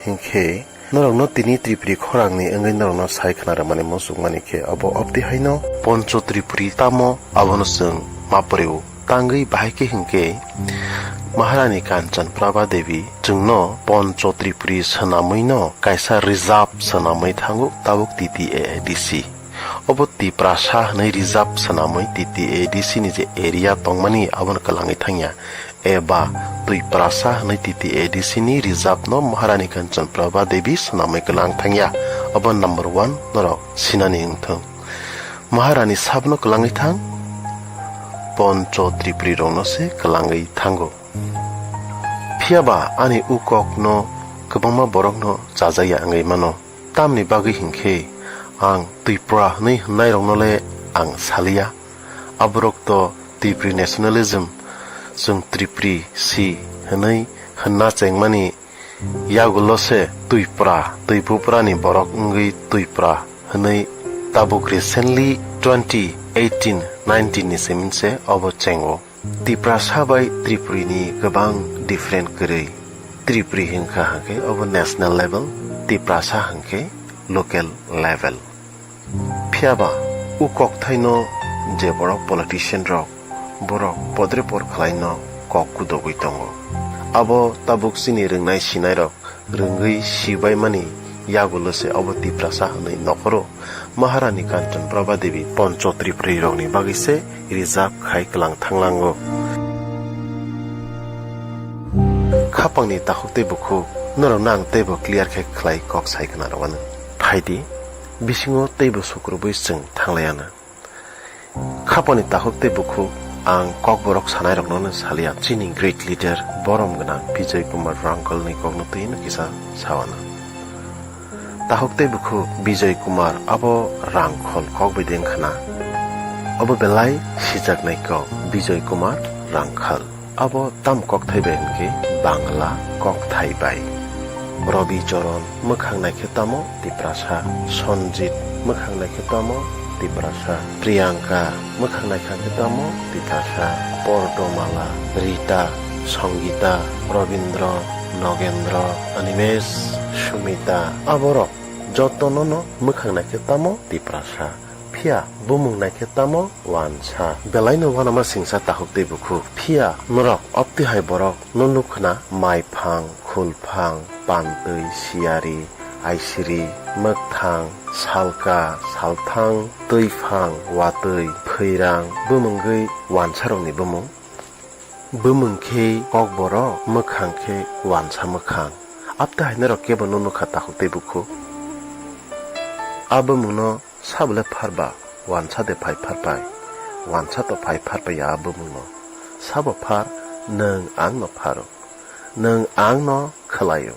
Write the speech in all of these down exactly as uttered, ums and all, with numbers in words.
Hinkhe norokno tini Tripuri khorangni wngwi norokno sai khna rwmani muchungmani khe obo obtwi haino Poncho Tripuri tamo abono chwng ma pore-o. Tangwi bahai khe hinkhe Maharani Kanchan Prabha Devi chwngno Poncho Tripuri swnamwino kaisa reserve swnamwi thango tabuk T T A A D C. Obo Tiprasa hwnwi reserve swnamwi T T A D C ni je area tongmani abono kwlangwi thangya, eba Twiprasa hwnwi T T A D C ni reserve no Maharani Kanchan Prabha Devi swnamwi kwlang thangya. Obo number one norok sinani wngthung. Maharani sabno kwlangwi thang, Poncho Tripuri rokno se kwlangwi thango. Phiyaba ani u kokno kwbangma borokno chajakya wngwi mano. Tamni bagwi hinkhe ang Tripura hwnwi hwnnairokno le ang saliya. Aborok to Tripuri nationalism, chwng Tripuri si hwnwi hwnna chengmani yagulo se Twipra, Twipupra ni borok wngwi Twipra hwnwi tabuk recently twenty eighteen nineteen ni simi se obo chengo. Tiprasa bai Tripuri ni kwbang different kwrwi. Tripuri hinkha hinkhe obo national level, Tiprasa hinkhe local level. Phiyaba u kokthaino je borok politician rok, borok podre por khlaino kok kudogwi tongo. Abo tabuk chini rwngnai sinairok rwngwi sibaimani yagulo se obo Tiprasa hwnwi nokhoro Maharani Kanchan Prabha Devi Poncho Tripuri rokni bagwi se reserve khai kwlang thanglango. Khapangni takhuk tei bukhuk norokno ang teibo clear khe khlai kok sai khna rwano. Phaidi, bisingo teibo sukrubwi chwng thanglaiana. Khapangni takhuk tei bukhuk ang kokborok sanairokno no salia, chini great leader borom gwnang Bijoy Kumar Rangkhalni kokno twi no kisa sawana. Takhuk tei bukhuk Bijoy Kumar abo Rangkhal kok bai de wngkhana. Obo belai sijaknai kok Bijoy Kumar Rangkhal. Abo tam kokthai bai hwnkhe Bangla kokthai bai. Robi Choron mwkhang naikhe tamo Tiprasa, Sonjit mwkhang naikhe tamo Tiprasa, Priyanka mwkhang naikha khe tamo Tiprasa, Pordomala, Rita, Songita, Robindro, Nogendro, Animesh, Sumita, aborok jotono no mwkhang naikhe tamo Tiprasa. Phiya bumung naikhe tamo wansa. Belaino uanama singsa takhuk tei bukhuk. Phiya norok optwi hai borok no nukhna maiphang, khulphang, pantwi, siyari, aisiri, mwkthang, salka, salthang, twiphang, watwi, phwirang, bumungwi wansarokni bumung. Bumung khe kokborok, mwkhang khe wansa mwkhang. Apta hai norok kebo no nukha takhuk tei bukhuk. A bumungno sabo le pharba, wansa de phai pharpai. Wansa to phai pharpai ya a bumungno. Sabo phar, nwng angno pharo. Nwng angno khwlaio.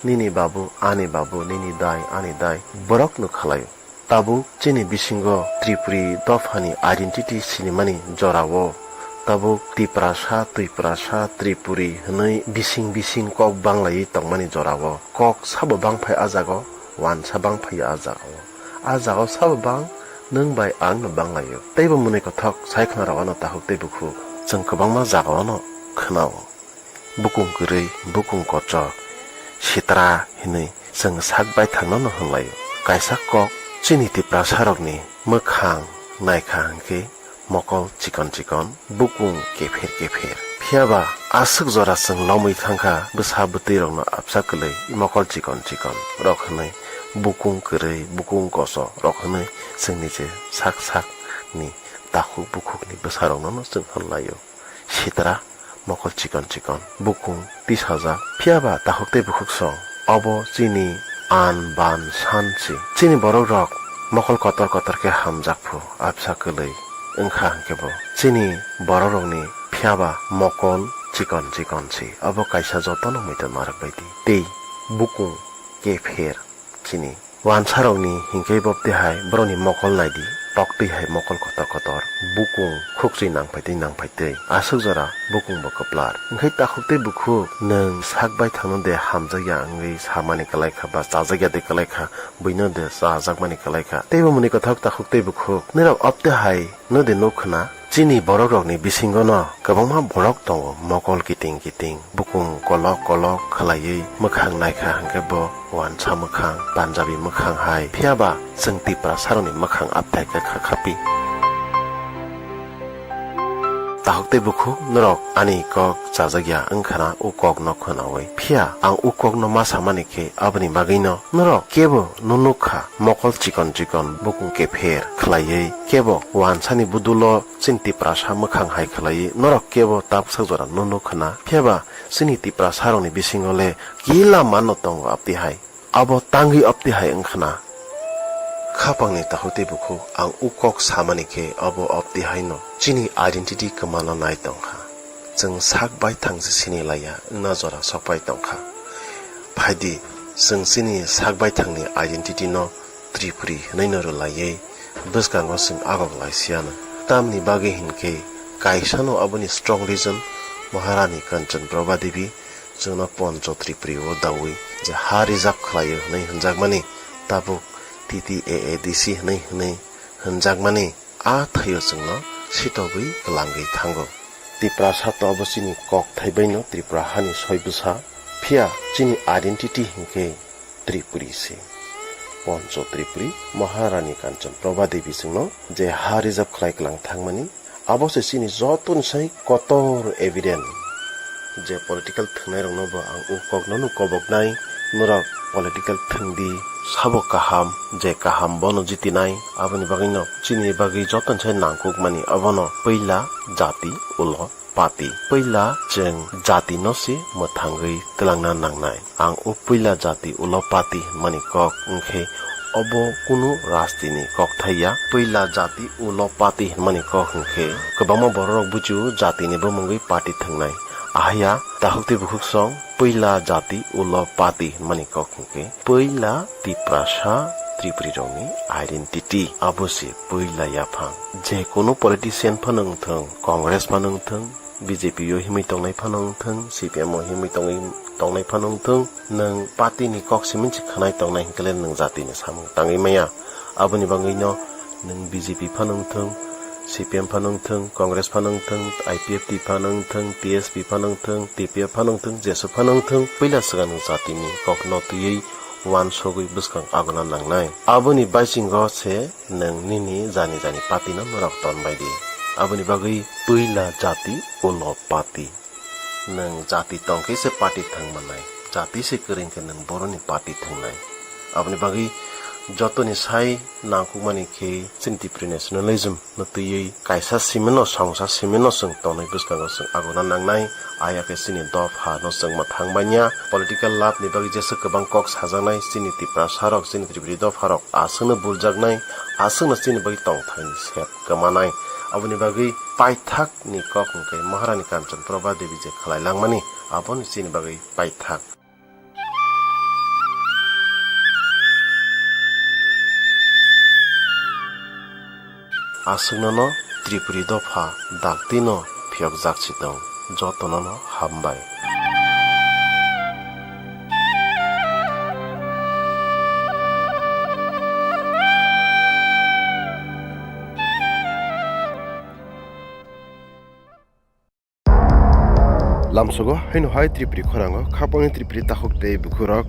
Nini babu, ani babu, nini dai, ani dai, borokno khwlaio. Tabuk chini bisingo Tripuri dophani identity sinimani jorao tabuk Tiprasa, Twiprasa, Tripuri hwnwi bising bising kok banglaiwi tongmani jorao kok sabo bangphai a jago, wansa bangphai a jagao. A jagao sabo bang, nwng bai ang no banglaio. Teibo mwnwi kothok sai khna rwano takhuk tei bukhuk. Chwng kwbangma jagao no khwnao. Bukung kwrwi, bukung kochok, sitra hinwi chwng sak baithangno no hwnlaio. Kaisa kok chini Tiprasarokni mwkhang naikha hwnkhe mokol chikon chikon, bukung kepher kepher. Phiyaba aswk jora chwng lomwi thangkha bwsa bwtwirokno apsa kwlwi mokol chikon chikon rok hwnwi, bukung kwrwi, bukung kochok rok hwnwi chwngni je sak sakni takhuk bukhukni bwsarokno no chwng hwnlaio. Sitra, mokol chikon chikon, bukung tisajak. Phiyaba takhuk tei bukhuk song, obo chini an ban san se. Chini borok rok mokol kotor kotor khe hamjak phu, apsa kwlwi wngkha hwnkhe bo. Chini borok rokni phiyaba mokol chikon chikon se. Obo kaisa jotono muitu narwk bai di. Tei bukung kepher. Chini wansarokni hinkhe bobtwi hai borokni mokol naidi, toktwi hai mokol kotor kotor, bukung khukchwi nangphaitwi nangphaitwi, aswk jora bukungbo kwplar. Hinkhe takhuk tei bukhuk nwng sak baithangno de hamjakya wngwi samani kwlaikha ba chajakya de kwlaikha, buino de chajakmani kwlaikha. Teibo mwnwi kothok takhuk tei bukhuk, nirok optwi hai no de nuk khna, Chini borok rokni bisingo no kwbangma borok tongo, mokol kiting kiting, bukung kolok kolok khwlaiwi mwkhang naikha hwnkhe bo wansa mwkhang, Punjabi mwkhang hai. Phiyaba chwng Tiprasa rokni mwkhang abthai khe kha khapi. Tahuk tei bukhuk norok ani kok chajakya wngkhana, o kok no khwnawi. Phiya ang o kok no ma samani khe aboni bagwi no norok kebo no nukha, mokol chikon chikon, bukung kepher khwlaiwi kebo wansani budulo chini Tiprasa mwkhang hai khwlaiwi norok kebo tabuksak jora no nukha na. Phiyaba chini Tiprasa rokni bisingo le kila manno tongo abtwi hai. Abo tangwi abtwi hai wngkhana. Khapangni tahuk tei bukhuk ang o kok samani khe abo abtwi haino chini identity kwmana nai tongkha. Chwng sak baithang se sini laiya wngna jora sokpai tongkha. Phaidi, chwng chini sak baithangni identity no Tripuri hwnwi no rwlaiwi bwskango chwng agok laisiyano. Tamni bagwi hinkhe kaisano aboni strong reason Maharani Kanchan Prabha Devi chwngno Poncho Tripuri o dawi je ha reserve khlaio hwnwi hwnjakmani, tabuk T T A A D C hwnwi hwnwi hwnjakmani, a thaio chwngno sitogwi kwlangwi thango. Tiprasa to abo chini kok thaibaino Tripura hani soi bwsa, phiya chini identity hinkhe Tripuri se. Poncho Tripuri, Maharani Kanchan Prabha Devi chwngno je ha reserve khlai kwlang thangmani, abo se chini jotoni sai kotor evidence. Je political thwngnairokno bo ang o kokno no koboknai, norok political thwngdi, sabo kaham, je kaham bono jitinai, aboni bagwino chini bagwi jotoni sai nangkukmani abono puila jati ulo pati. Puila chwng jati no se mwthangwi twlangna nangnai. Ang o puila jati ulo pati hwnmani kok wngkhe obo kunu rajniti ni kok thaiya. Puila jati ulo pati hwnmani kok wngkhe kwbangma borok rok buchio jati ni bumungwi pati thwngnai. Ahaiya tahuk tei bukhuk song puila jati ulo pati hwnmani kok wngkhe puila Tiprasa Tripuri rokni identity, abo se puila yaphang. Je kunu politician phano wngthwng, Congress phano wngthwng, B J P o himwi tongnai phano wngthwng, C P M o himwi tongwi tongnai phano wngthwng, nwng party ni kok simi se khwnai tongnai hinkhe le nwng jati ni samung tangwi maya. Aboni bagwi no nwng B J P phano wngthwng, C P M phano wngthwng, Congress phano wngthwng, I P F T phano wngthwng, T S P phano wngthwng, T P F phano wngthwng, jesu phano wngthwng, puila swkang nwng jati ni kok no twiwi uansugwi bwskang aguna nangnai. Aboni baisingo se nwng nini jani jani party no norok tonbai di. Aboni bagwi puila jati ulo party. Nwng jati tongkhe se party thwng mannai, jati se kwrwng khe nwng boroni party thwngnai. Aboni bagwi jotoni sai nangkukmani khe chini Tripuri nationalism no twiwi kaisa simino, songsa simino chwng tonwi bwskango chwng aguna nangnai. Aya khe chini dopha no chwng mwthang manya. Political lab ni bagwi jesa kwbang kok sajaknai chini Tiprasa rok, chini Tripuri dopha rok aswkno buljaknai, aswkno chini bagwi tongthai ni sep kwmanai. Aboni bagwi paithak ni kok hwnkhe Maharani Kanchan Prabha Devi je khlai langmani, abono chini bagwi paithak. Aswknono Tripuri dopha daktino phiyokjak si tong, jotonono hambai. Lamsogo haino hai Tripuri khorango khapangni Tripuri takhuk tei bukhurok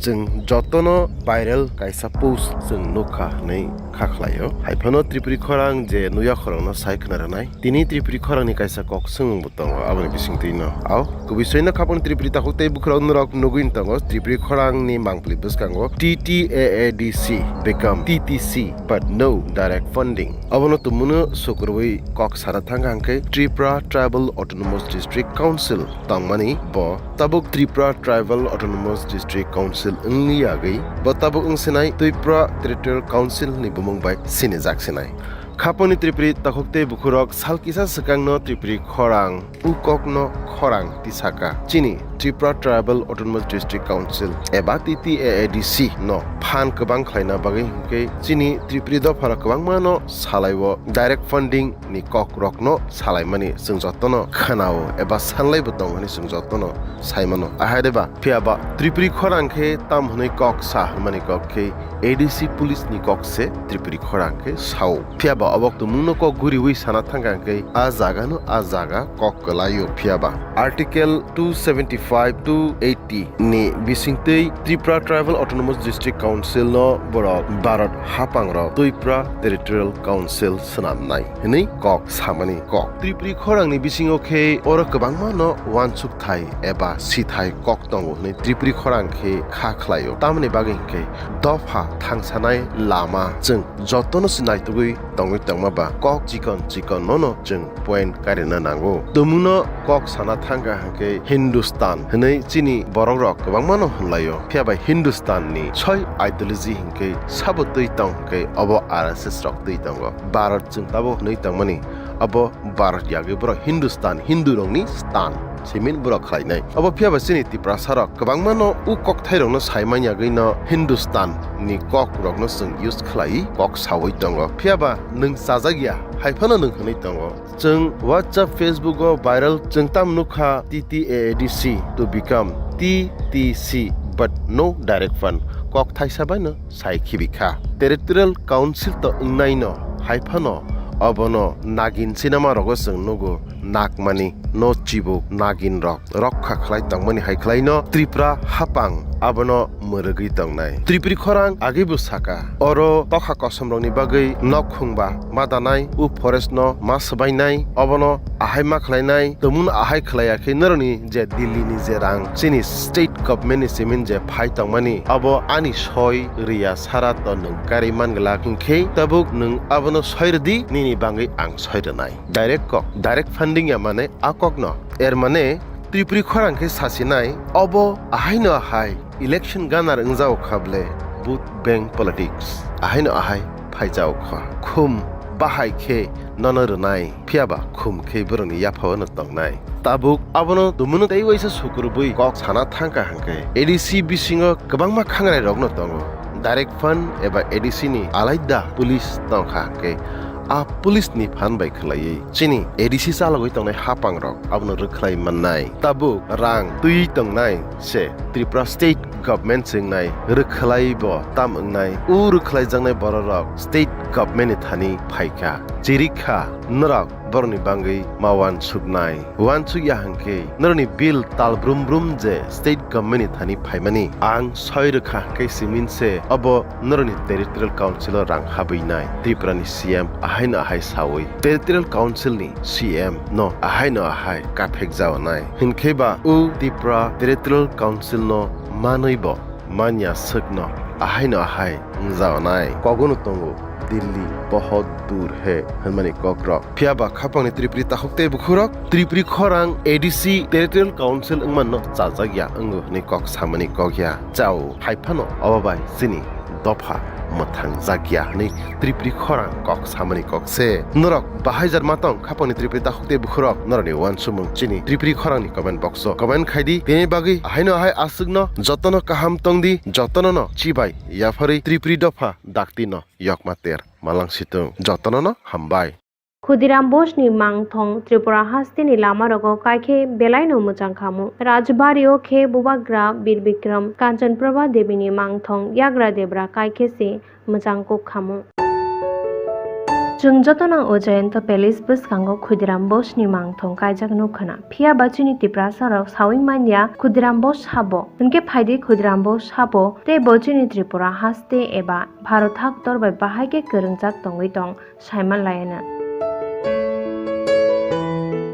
chwng jotono viral kaisa post chwng nukha hwnwi kha khlaio. Haiphano Tripuri khorang je nuya khorangno sai khwnarwnai. Tini Tripuri khorangni kaisa kok swngmungbo tongo, aboni bisingtwino. Ao, kubui soino khapangni Tripuri takhuk tei bukhurok norok nugwi tongo, Tripuri khorangni mangpili bwskango T T A A D C become T T C, but no direct funding. Obono tumungno sukurwi kok sana thangkha hwnkhe Tripura Tribal Autonomous District Council tongmani bo tabuk Tripura Tribal Autonomous District Council wngni yagwi bo tabuk wngsinai Tripura Territorial Council ni bumung bai sinijak sinai. Khapangni Tripuri takhuk tei bukhurok sal kisa swkangno Tripuri khorang u kokno khorang tisaka. Chini Tripura Tribal Autonomous District Council eba T T A A D C no phan kwbang khlaina bagwi hwnkhe chini Tripuri dophano kwbangmano salaiwo direct funding ni kok rokno salaimani chwng jotono khwnao eba sanlaibo tongo hwnwi chwng jotono saimano. Ahai deba phiyaba Tripuri khorang khe tam hwnwi kok sa hwnmani kok khe A D C police ni kok se Tripuri khorang khe sao. Phiyaba Obo tumungno kok guriwi sana thangkha hwnkhe a jagano a jaga kok kwlaio. Phiyaba Article two seventy five, two eighty ni bisingtwi Tripura Tribal Autonomous District Council no borok Bharat hapangrok Tripura Territorial Council swnamnai hwnwi kok samani kok. Tripuri khorangni bisingo khe oro kwbangma no uansuk thai eba sithai kok tongo hwnwi Tripuri khorang khe kha khlaio. Tamoni bagwi hwnkhe dopha thangsanai lama chwng jotono se naitugwi tongwi tongma ba kok chikon chikon nono chwng point karina nango. Tumungno kok sana thangkha hwnkhe Hindustan hwnwi chini borokrok kwbangmano hwnlaio. Phiyaba Hindustanni soi ideology hwnkhe sabo twi tong hwnkhe obo R S S rok twi tongo. Bharat chwng tabuk hwnwi tongmani abo Bharat yagwi borok Hindustan, Hindurokni stan simin borok khlainai. Obo phiyaba chini Tiprasarok kwbangmano u kokthairokno saimanya yagwino Hindustan ni kokrokno chwng use khlai kok sawi tongo. Phiyaba nwng chajak ya, hai phano nwng hwnwi tongo. Chwng WhatsApp, Facebook o viral chwng tam nukha T T A A D C to become T T C but no direct fund. Kok thaisa baino sai khibi kha. Territorial Council to wngnaino hai phano obono nagin sinama rogo chwng nugo nakmani no chibuk nagin rok rokha khlai tongmani hai khlaino Tripura hapang abono mwrwgwi tongnai. Tripuri khorang agwibo saka, oro tokha kosom rokni bagwi nok khungba ma danai, u forest no ma swbainai, obono ahai ma khlainai, tumungno ahai khlaiya khe norokni je Delhi ni je rang chini state government ni simin je phai tongmani, abo ani soi rwya sara to nwng karwi man glak, hinkhe tabuk nwng abono soi rwdi, nini bagwi ang soi rwnai. Direct kok, direct funding ya mane a kokno. Er mane Tripuri khorang khe sasinai, obo ahaino ahai election ganar wngjago kha ble, vote bank politics ahaino ahai phaijago kha. Khum bahai khe nono rwnai, phiyaba khum khe borokni yaphao no tongnai. Tabuk abono tumungno tei waisa sukurubui kok sana thangkha hwnkhe A D C bisingo kwbangma khangrai rokno tongo. Direct fund eba A D C ni alaida police tongkha hwnkhe a police ni phan bai khwlaiwi chini A D C chalogwi tongnai hapangrok abono rwkhlai mannai. Tabuk rang twi tongnai se Tripura state government se wngnai, rwkhlai bo tam wngnai. O rwkhlaijaknai bororok state government ni thani phaikha. Chirikha norok borokni bagwi ma uansuknai. Uansuk ya hwnkhe norokni bill tal brum brum je state government ni thani phaimani ang soi rwkha hwnkhe simin se obo norokni territorial council o rang habwinai. Tripura ni C M ahaino ahai sawi territorial council ni C M no ahaino ahai kaphek jaonai. Hinkhe ba o Tripura Territorial Council no manwi bo manya swkno ahaino ahai wngjaonai. Kogono tongo Delhi bahut dur hai hwnmani kokrok. Phiyaba khapangni Tripuri takhuk tei bukhurok Tripuri khorang A D C Territorial Council wngmanno chajak ya wngo hwnwi kok samani kok ya. Chao hai phano obo bai chini dopha mwthang jak ya hwnwi Tripuri khorang kok samani kok se. Norok bahai jar ma tong khapangni Tripuri takhuk tei bukhurok norokni uansukmung chini Tripuri khorangni comment box o comment khai di. Tini bagwi ahaino ahai aswkno jotono kaham tong di, jotono no chibai yapharwi Tripuri dopha dakti no yokma ter malang situng, jotono no hambai. Khudiram Bosni mangthong Tripura hasteni lamarogo kaikhe belaino mwchang khamu. Rajbario khe Bubagra Bir Bikram Kanchanprabha Debini mangthong Yagra Debra kaikhe se mwchang kuk khamu. Chwng jotono o Jayanta Palace bwskango Khudiram Bosni mangthong kaijak nukkhana. Phiya ba chini Tiprasarok sawi manya Khudiram Bos sabo. Hinkhe phaidi Khudiram Bos sabo tei bo chini Tripura haste eba Bharat haktor bai bahai khe kwrwngjak tongwi tong. Saiman Layana.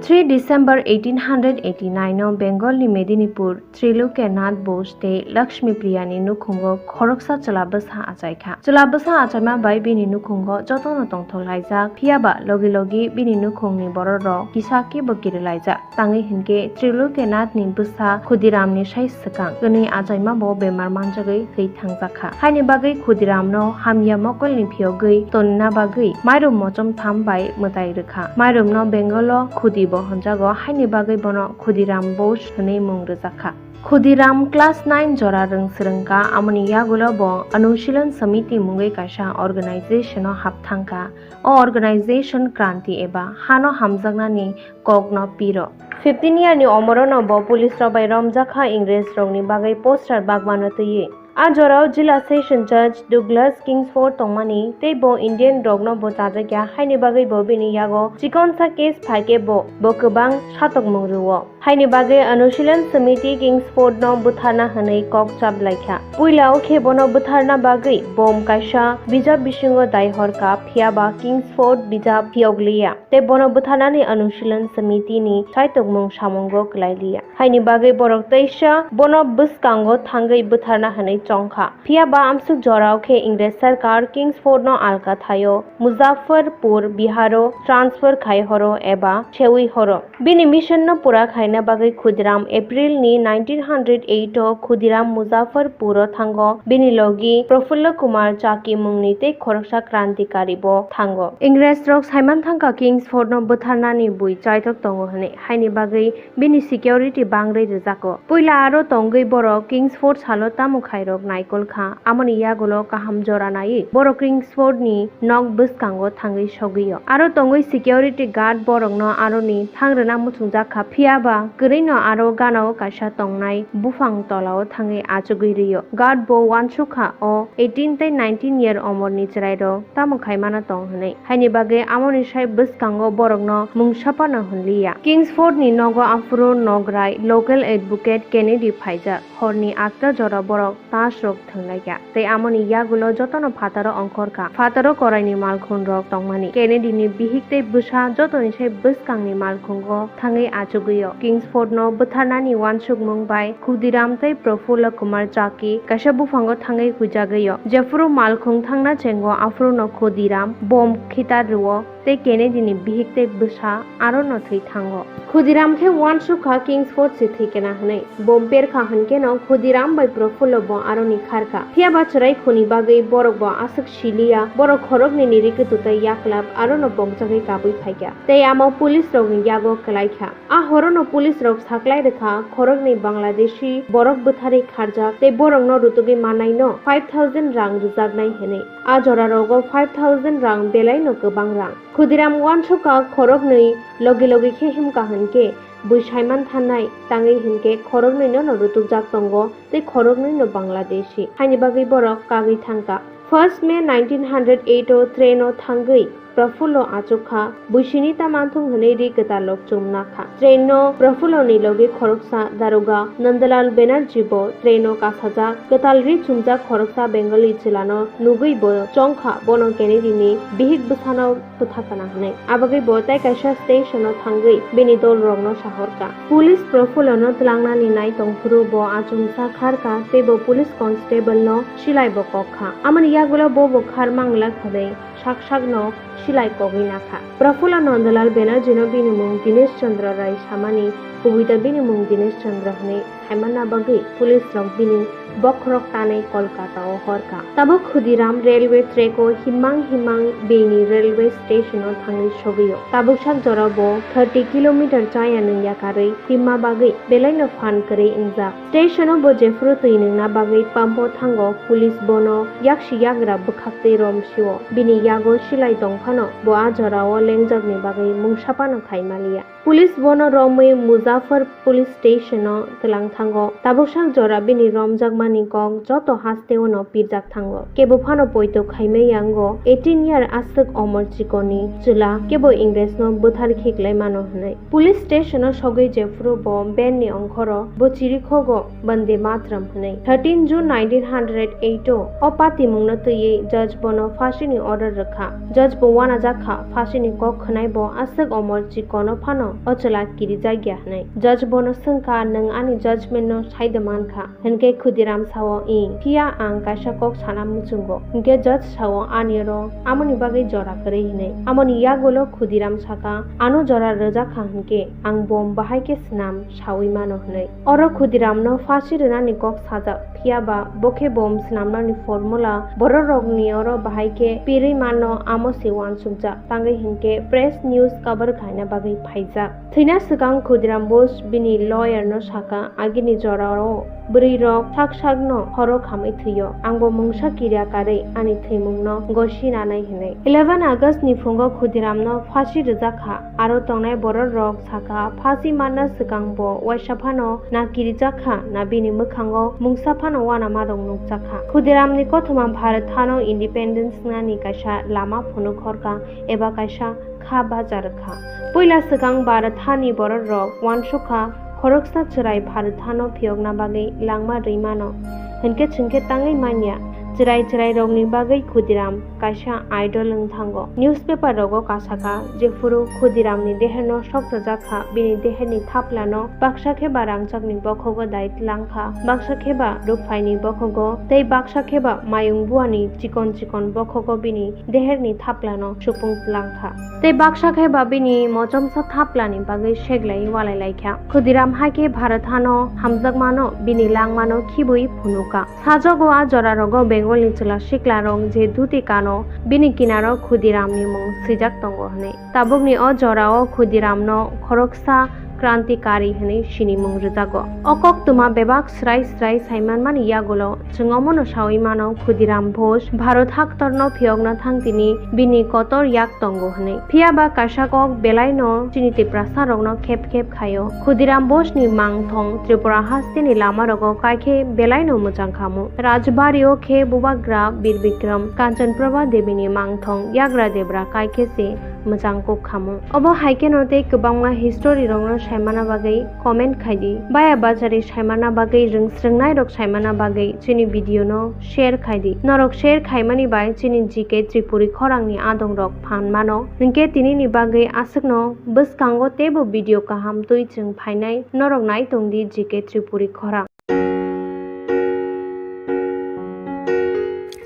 Three December eighteen hundred eighty-nine o Bengal ni Medinipur Trilokanath Bose tei Lakshmi Priya ni nukhungo khoroksa chwla bwsa achaikha. Chwla bwsa achaima bai bini nukhungo jotono tongthok laijak, phiya ba logi logi bini nukhung ni borok rok kisa khe bo kiri laijak. Tangwi hinkhe Trilokanath ni bwsa Khudiram ni sai swkang kwnwi achaima bo bemar manjagwi thwi thangjak kha. Haini bagwi Khudiram no hamya mokol ni phiyogwi tonna bagwi mairum mochom tham bai mwtai rwkha. Mairum no Bengal o Khudi bo hwnjago, haini bagwi bono Khudiram Bose hwnwi mung rwjak kha. Khudiram class nine jora rwng swrwngkha, amoni yagulo bo Anushilon Samiti mungwi kaisa organization o hap thangkha. O organization kranti eba hano hamjaknani kokno piro. Fifteen year ni omorono bo police rok bai romjakha, Ingres rokni bagwi poster bagmano twiwi. A jorao Jila Session Judge Douglas Kingsford tongmani tei bo Indian rokno bo chajakya, haini bagwi bo bini yago chikonsa case phaikhe bo, bo kwbang satokmung rwo. Haini bagwi Anushilan Samiti Kingsford no bwtharna hwnwi kok chap laikha. Puilao khe bono bwtharna bagwi bom kaisa bijap bisingo dai horkha, phiyaba Kingsford bijap phiyok liya tei bono bwtharnani Anushilan Samiti ni saitokmung samungo kwlai liya. Haini bagwi borok teisa bono bwskango thangwi bwtharna hwnwi chongkha. Phiyaba amsuk jorao khe Ingres sarkar Kingsford no alka thaio Muzaffarpur, Biharo transfer khai horo eba sewi horo. Bini mission no pura khaina bagwi Khudiram April ni nineteen hundred eight o Khudiram Muzaffarpur o thango, bini logi Prafulla Kumar Chaki mungni tei khoroksa krantikari bo thango. Ingres rok saiman thangkha Kingsford no bwtharnani bui chaitok tongo hwnwi, haini bagwi bini security bangrwi rwjago. Puila aro tongwi borok Kingsford salo tamo khairok naikol kha, amoni yagulo kaham jora naiwi borok Kingsford ni nok bwskango thangwi sogwio. Aro tongwi security guard borokno aroni thangrwna muchungjak kha, phiyaba kwrwino aro ganao kaisa tongnai buphang tolao thangwi achugwi rwio. Guard bo uansukha o eighteen tei nineteen year omorni chwrairok tamo khaimano tong hwnwi. Haini bagwi amoni sai bwskango borokno mungsa phano hwnliya. Kingsford ni nogo aphuru nograi local advocate Kennedy phaijak. Horni atta jora borok tasrok thwnglaikha tei amoni yagulo jotono phataro ongkhorkha. Phataro koraini malkhungrok tongmani. Kennedy ni bihik tei bwsa jotoni sai bwskangni malkhungo thangwi achugwio. Kingsford no bwtharnani uansukmung bai Khudiram tei Prafulla Kumar Chaki kaisa buphango thangwi huijagwio. Jephuru malkhung thangna chengo, aphuru no Khudiram bom khitar rwo tei Kennedy ni bihik tei bwsa aro no thwi thango. Khudiram khe uansukha Kingsford se thwi kena hwnwi. Bom perkha hwnkhe no Khudiram bai Prafulla bo aro ni kharkha. Phiyaba chwrai khuni bagwi borok bo aswk siliya, borok khoroknwi ni rikitwtwi yaklap aro no pongjagwi kabwi phaikha tei amo police rokni yago kwlaikha. A horono police rok saklai rwkha, khoroknwi Bangladeshi borok bwtharwi kharjak tei borokno rutugwi mannaino five thousand rang rwjaknai hwnwi. A jorarogo five thousand rang belaino kwbang rang. Khudiram uansukha khoroknwi logi logi khe himkha hwnkhe bui saiman thannai, tangwi hwnkhe khoroknwino no rutukjak tongo tei khoroknwino Bangladeshi. Haini bagwi borok kagwi thangkha. First May nineteen hundred eight o train o thangwi Prafulla achukha, buisini ta manthung hwnwi ri kwtal rok chumna kha. Train no Prafulla ni logi khoroksa daroga Nandalal Banerjee bo train o kasajak, kwtal ri chumjak khoroksa Bengali chwla no nugwi bo chongkha, bono Kennedy ni bihik bwsano bwtha kana hwnwi. Abagwi bo tai kaisa station o thangwi bini dol rok no sahorkha. Police Prafulla no twlangnani nai tongphuru bo achomsa kharkha tei bo police constable no silai bo kok kha. Amoni yagulo bo bo khar mangla hwnwi sak sakno silai kogwi nakha. Prafulla Nandalal Banerjee no bini mung Dinesh Chandra Rai samani, kubui da bini mung Dinesh Chandra hwnwi saimanna bagwi police rok bini bokhorok tanwi Kolkata o horkha. Tabuk Khudiram railway track o himmang himmang bini railway station o thangwi sogwio. Tabuk sak jora bo thirty kilometer chaya nung yakarwi himma bagwi belaino phan kwrwi wngjak. Station o bo jephuru twi nungna bagwi pump o thango, police bono yaksi yagra bwkhaktwi rom sio. Bini yago silai tong phano bo a jora o lengjakni bagwi mungsa phano khai maliya. Police bono romwi Muzaffarpur Police Station o twlang thango. Tabuk sak jora bini romjakmani kok joto haste o no pirjak thango. Kebo phano poito khaimai yango eighteen year aswk omor chikoni chwla kebo Ingres no bwthar khiklai mano hwnwi. Police station o sogwi jephuru bo van ni ongkhoro bo chirikhogo Bande Mataram hwnwi. Thirteen June nineteen hundred eight o o patimungno twiwi judge bono phasini order rwkha. Judge bo uanajak kha, phasini kok khwnai bo aswk omor chikono phano o chwla kirijak ya hwnwi. Judge bono swngkha, "Nwng ani judgment no saida mankha?" Hinkhe Khudiram sao, "Ih, phiya ang kaisa kok sana muchungo." Hinkhe judge sao, "Ani oro amoni bagwi jora kwrwi," hinwi. Amoni yagulo Khudiram saka, "Ano jora rwjak kha hinkhe ang bom bahai khe swnam saui mano," hinwi. Oro Khudiramno phasi rwnani kok sajak, phiyaba bo khe bom swnamnani formula bororokni oro bahai khe pirwi mano, amo se uansukjak. Tangwi hinkhe press news cover khaina bagwi phaijak. Thwina swkang Khudiram Bose bini lawyer no saka, agini jorao bwrwi rok sak sak no khoro khamwi thwio. Angbo mungsa kiriya karwi ani thwimung no gosi nanai hinwi. Eleven August ni phungo Khudiram no phasi rwjak kha. Aro tongnai borok rok sakha, phasi manna swkang bo uaisa phano na kirijak kha, na bini mwkhango mungsa phano uanama rok nukjak kha. Khudiram ni kothoma Bharat hano independence wngnani kaisa lama phunuk hor kha eba kaisa kha bajar kha. Puila swkang Bharat hani borok rok uansuk kha, khoroksa chwrai Bharat hano phiyokna bagwi langma rwi mano. Hinkhe chwngkhe tangwi manya, chwrai chwrai rokni bagwi Khudiram kaisa idol wng thango. Newspaper rogo kasaka, jephuru Khudiram ni deher no sok rwjak kha, bini deher ni thapla no baksa khe ba rangchak ni bokhogo dai tlang kha, baksa khe ba rukphai ni bokhogo, tei baksa khe ba mayung bua ni chikon chikon bokhogo bini deher ni thapla no supung tlang kha. Tei baksa khe ba bini mochomsa thapla ni bagwi seglai walai lai kha. Khudiram hai khe Bharat hano hamjakmano bini langmano khibwi phunuka. Sajogo a jora rogo Bengal ni chwla sikla rok je dhuti kano, bini kinaro Khudiram ni mung swijak tongo hwnwi. Tabukni o jora o Khudiram no khoroksa krantikari hwnwi sinimung rwjago. O koktwma bebak srai srai saimanmani yagulo chwng omono saui mano, Khudiram Bose Bharat haktorno phiyokna thang tini bini kotor yak tongo hwnwi. Phiya ba kaisa kok belai no chini Tiprasa rokno khep khep khaio. Khudiram Bose ni mangthong Tripura hasteni lama rogo kaikhe belai no mwchang khamu. Rajbari o khe Bubagra Bir Bikram Kanchan Prabha Devi ni mangthong yagra debra kaikhe se mwchang kuk khamu. Obo hai kheno tei kwbangma history rokno saimana bagwi comment khai di. Baya bachari saimana bagwi, rwng srwngnai rok saimana bagwi chini video no share khai di. Norok share khaimani bai chini G K Tripuri khorang ni adong rok phan mano. Hinkhe tini ni bagwi aswk no, bwskango teibo video kaham twi chwng phainai, norok nai tong di G K Tripuri khorang.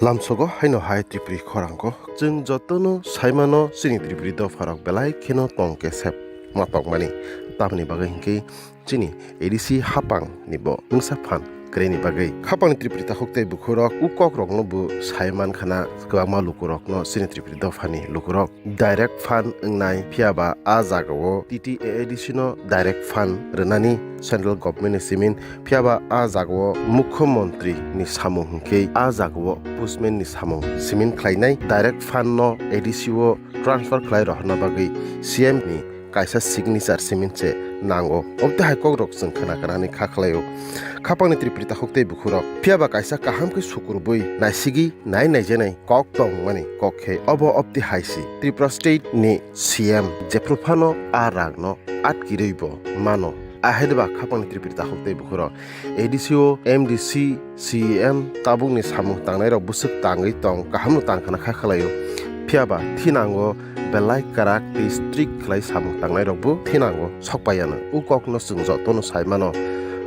Lamsogo haino hai Tripuri khorango chwng jotono saimano chini Tripuri dopharok belai kheno tong kesep ma tongmani. Tamoni bagwi hinkhe chini A D C hapang ni bo mungsa phan kwrwini bagwi. Khapangni Tripuri takhuk tei bukhurok u kokrokno bo sai mankhana kwbangma lukurokno chini Tripuri dophani lukurok direct fund wngnai, phiya ba a jagao T T A A D C no direct fund rwnani central government ni simin, phiya ba a jagao mukhyamantri ni samung hinkhe a jagao postman ni samung simin khlainai, direct fund no A D C o transfer khlai rohorna bagwi C M ni kaisa signature simin se nango. Obte hai kokrok chwng khna khnani kha khlaio. Khapangni Tripuri takhuk tei bukhurok, phiya ba kaisa kaham khe sukurubui naisigwi nai naijenai kok tongmani kok khe obo obti hai si Tripura state ni C M jephru phano a rang no atkirwi bo mano. Ahai ba khapangni Tripuri takhuk tei bukhurok A D C o M D C, C E M tabukni samung tangnai rok bwswk tangwi tong, kaham no tang khna kha khlaio. Phiya ba thinango belai kwrak tei strict khlai samung tangnai rok bo thinango sokpaiya no. U kok no chwng joto no sai mano.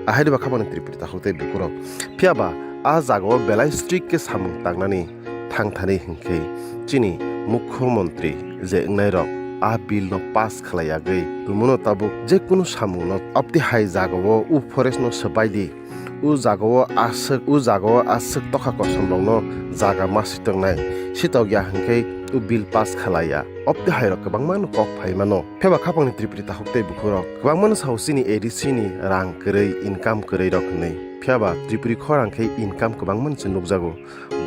Ahai ba khapangni Tripuri takhuk tei bukhurok. Phiya ba a jagao belai strict khe samung tangnani thangthani hinkhe chini mukhyamantri je wngnai rok a bill no pass khlai yagwi tumuno tabuk je kunu samung no obti hai jagao u forest no swbai di, u jagao aswk, u jagao aswk tokha kosom rokno jaga ma sitongnai, sitok ya hinkhe u bill pass khlai ya. Obti hai rok kwbangma no kok phai mano. Phiya ba khapangni Tripuri takhuk tei bukhurok kwbangma no sao chini A D C ni rang kwrwi, income kwrwi rok hinwi. Phiya ba Tripuri khorang khe income kwbangma no se nukjago.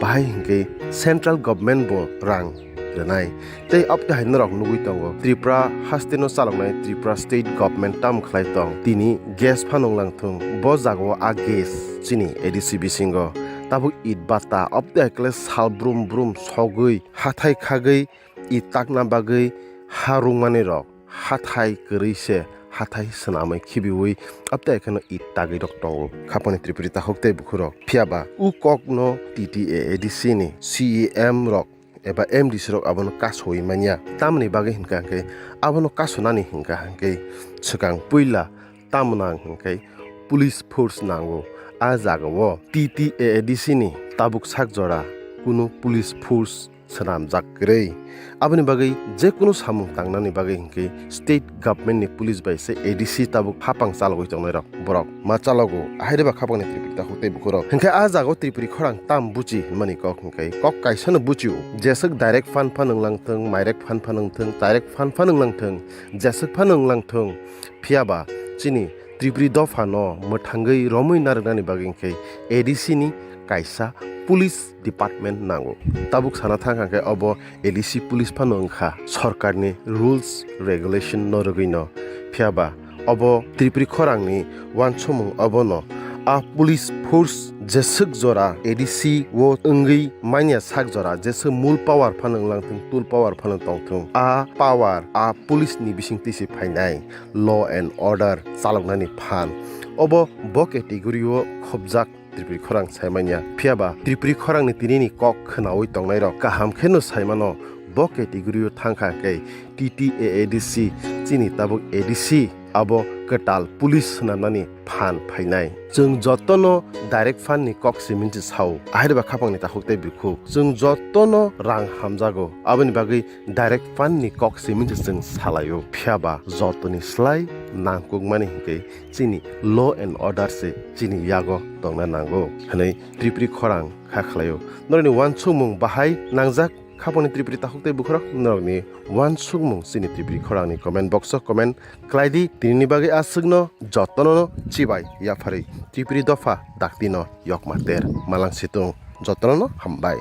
Bahai hinkhe central government bo rang rwnai. Tei obti hai norok nugwi tongo, Tripura haste no chaloknai Tripura state government tamo khlai tong. Tini gas phano wnglang thung, bo jagao a gas chini A D C bisingo. Tabuk it bata, obti hai khe sal brum brum sogwi, hathai khagwi, it takna bagwi ha rwngmani rok. Hathai kwrwi se, hathai swnamwi khibiwi, obtei kheno it tagwi rok tongo. Khapangni Tripuri takhuk tei bukhurok. Phiya ba u kok no T T A A D C ni C E M rok eba M D C rok abono kasowi manya. Tamoni bagwi hinkha hinkhe, abono kasonani hinkha hinkhe swkang puila tamo nang hinkhe police force nango. A jagao T T A A D C ni tabuk sak jora kunu police force swnamjak kwrwi. Aboni bagwi je kunu samung tangnani bagwi hinkhe state government ni police bai se A D C tabuk hapang chalogwi tongnai rok borok ma chalogo. Ahai reba khapangni Tripuri takhuk tei bukhurok. Hinkhe a jagao Tripuri khorang tam buchi hinmani kok hinkhe kok kaisa no buchio. Jeswk direct fund phan wnglang thung, mairek fund phan wng thung, direct fund phan wnglang thung, jeswk phan wnglang thung. Phiya ba chini Tripuri dopha no mwthangwi romwi narwknani bagwi hwnkhe A D C ni kaisa police department nango. Tabuk sana thang kha khe obo A D C police phano wngkha sorkarni rules regulation no rwgwino. Phiyaba obo Tripuri khorangni wansukmung obono a police force jeswk jora A D C o wngwi manya sak jora jeswk mul power phano wnglang thung, tool power phano tong thung, a power a police ni bising tisi phainai law and order chaloknani phan. Obo bo category o khobjak Tripuri khorang saimanya. Phiyaba Tripuri khorangni tinini kok khwnawi tongnairok kaham kheno saimano bo category o thangkha khe T T A A D C chini tabuk A D C abo kwtal police swnamnani phan phainai. Chwng jotono direct fund ni kok simi se sao. Ahai ba khapang ni takhuk tei bikhuk. Chwng jotono rang hamjago. Aboni bagwi direct fund ni kok simi se chwng salaio. Phiyaba jotoni slai nangkukmani hinkhe chini law and order se chini yago tongna nango hwnwi Tripuri khorang kha khlaio. Norokni wansukmung bahai nangjak khapangni Tripuri takhuk tei bukhurok norokni wansukmung chini Tripuri khorangni comment box o comment khlai di. Tinini bagwi aswkno jotono chibai yapharwi Tripuri dopha daktino yokma ter malang situng. Jotono hambai.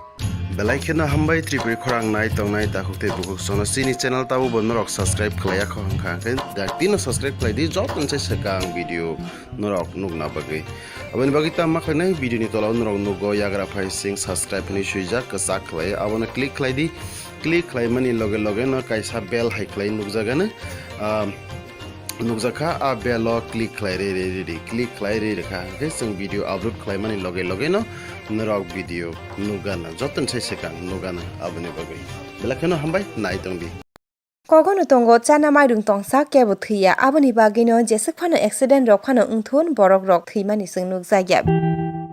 Belai kheno hambai Tripuri khorang nai tongnai takhuk tei bukhuk sono chini channel tabo bo norok subscribe khlaiya kho hwnkha hwnkhe daktino subscribe khlai di jotoni se swkang video norok nukna bagwi. Aboni bagwi tamo ma khlainai video ni tola o norok nugo yagra phai sing subscribe hinwi swijak kwchak khlai abono click khlai di. Click khlaimani loge loge no kaisa bell hai khlai nukjagano. Ah, nukjakha, a bell o click khlai ri ri ri ri, click khlai ri rikha hwnkhe chwng video upload khlaimani loge loge no norok video nukgana, jotoni sai swkang nukgana. Aboni bagwi belai kheno hambai nai tongdi. Kogono tongo chana mairung tongsa kebo thwiya, aboni bagwino jeswk phano accident rok phano wngthun borok rok thwimani chwng nukjakya.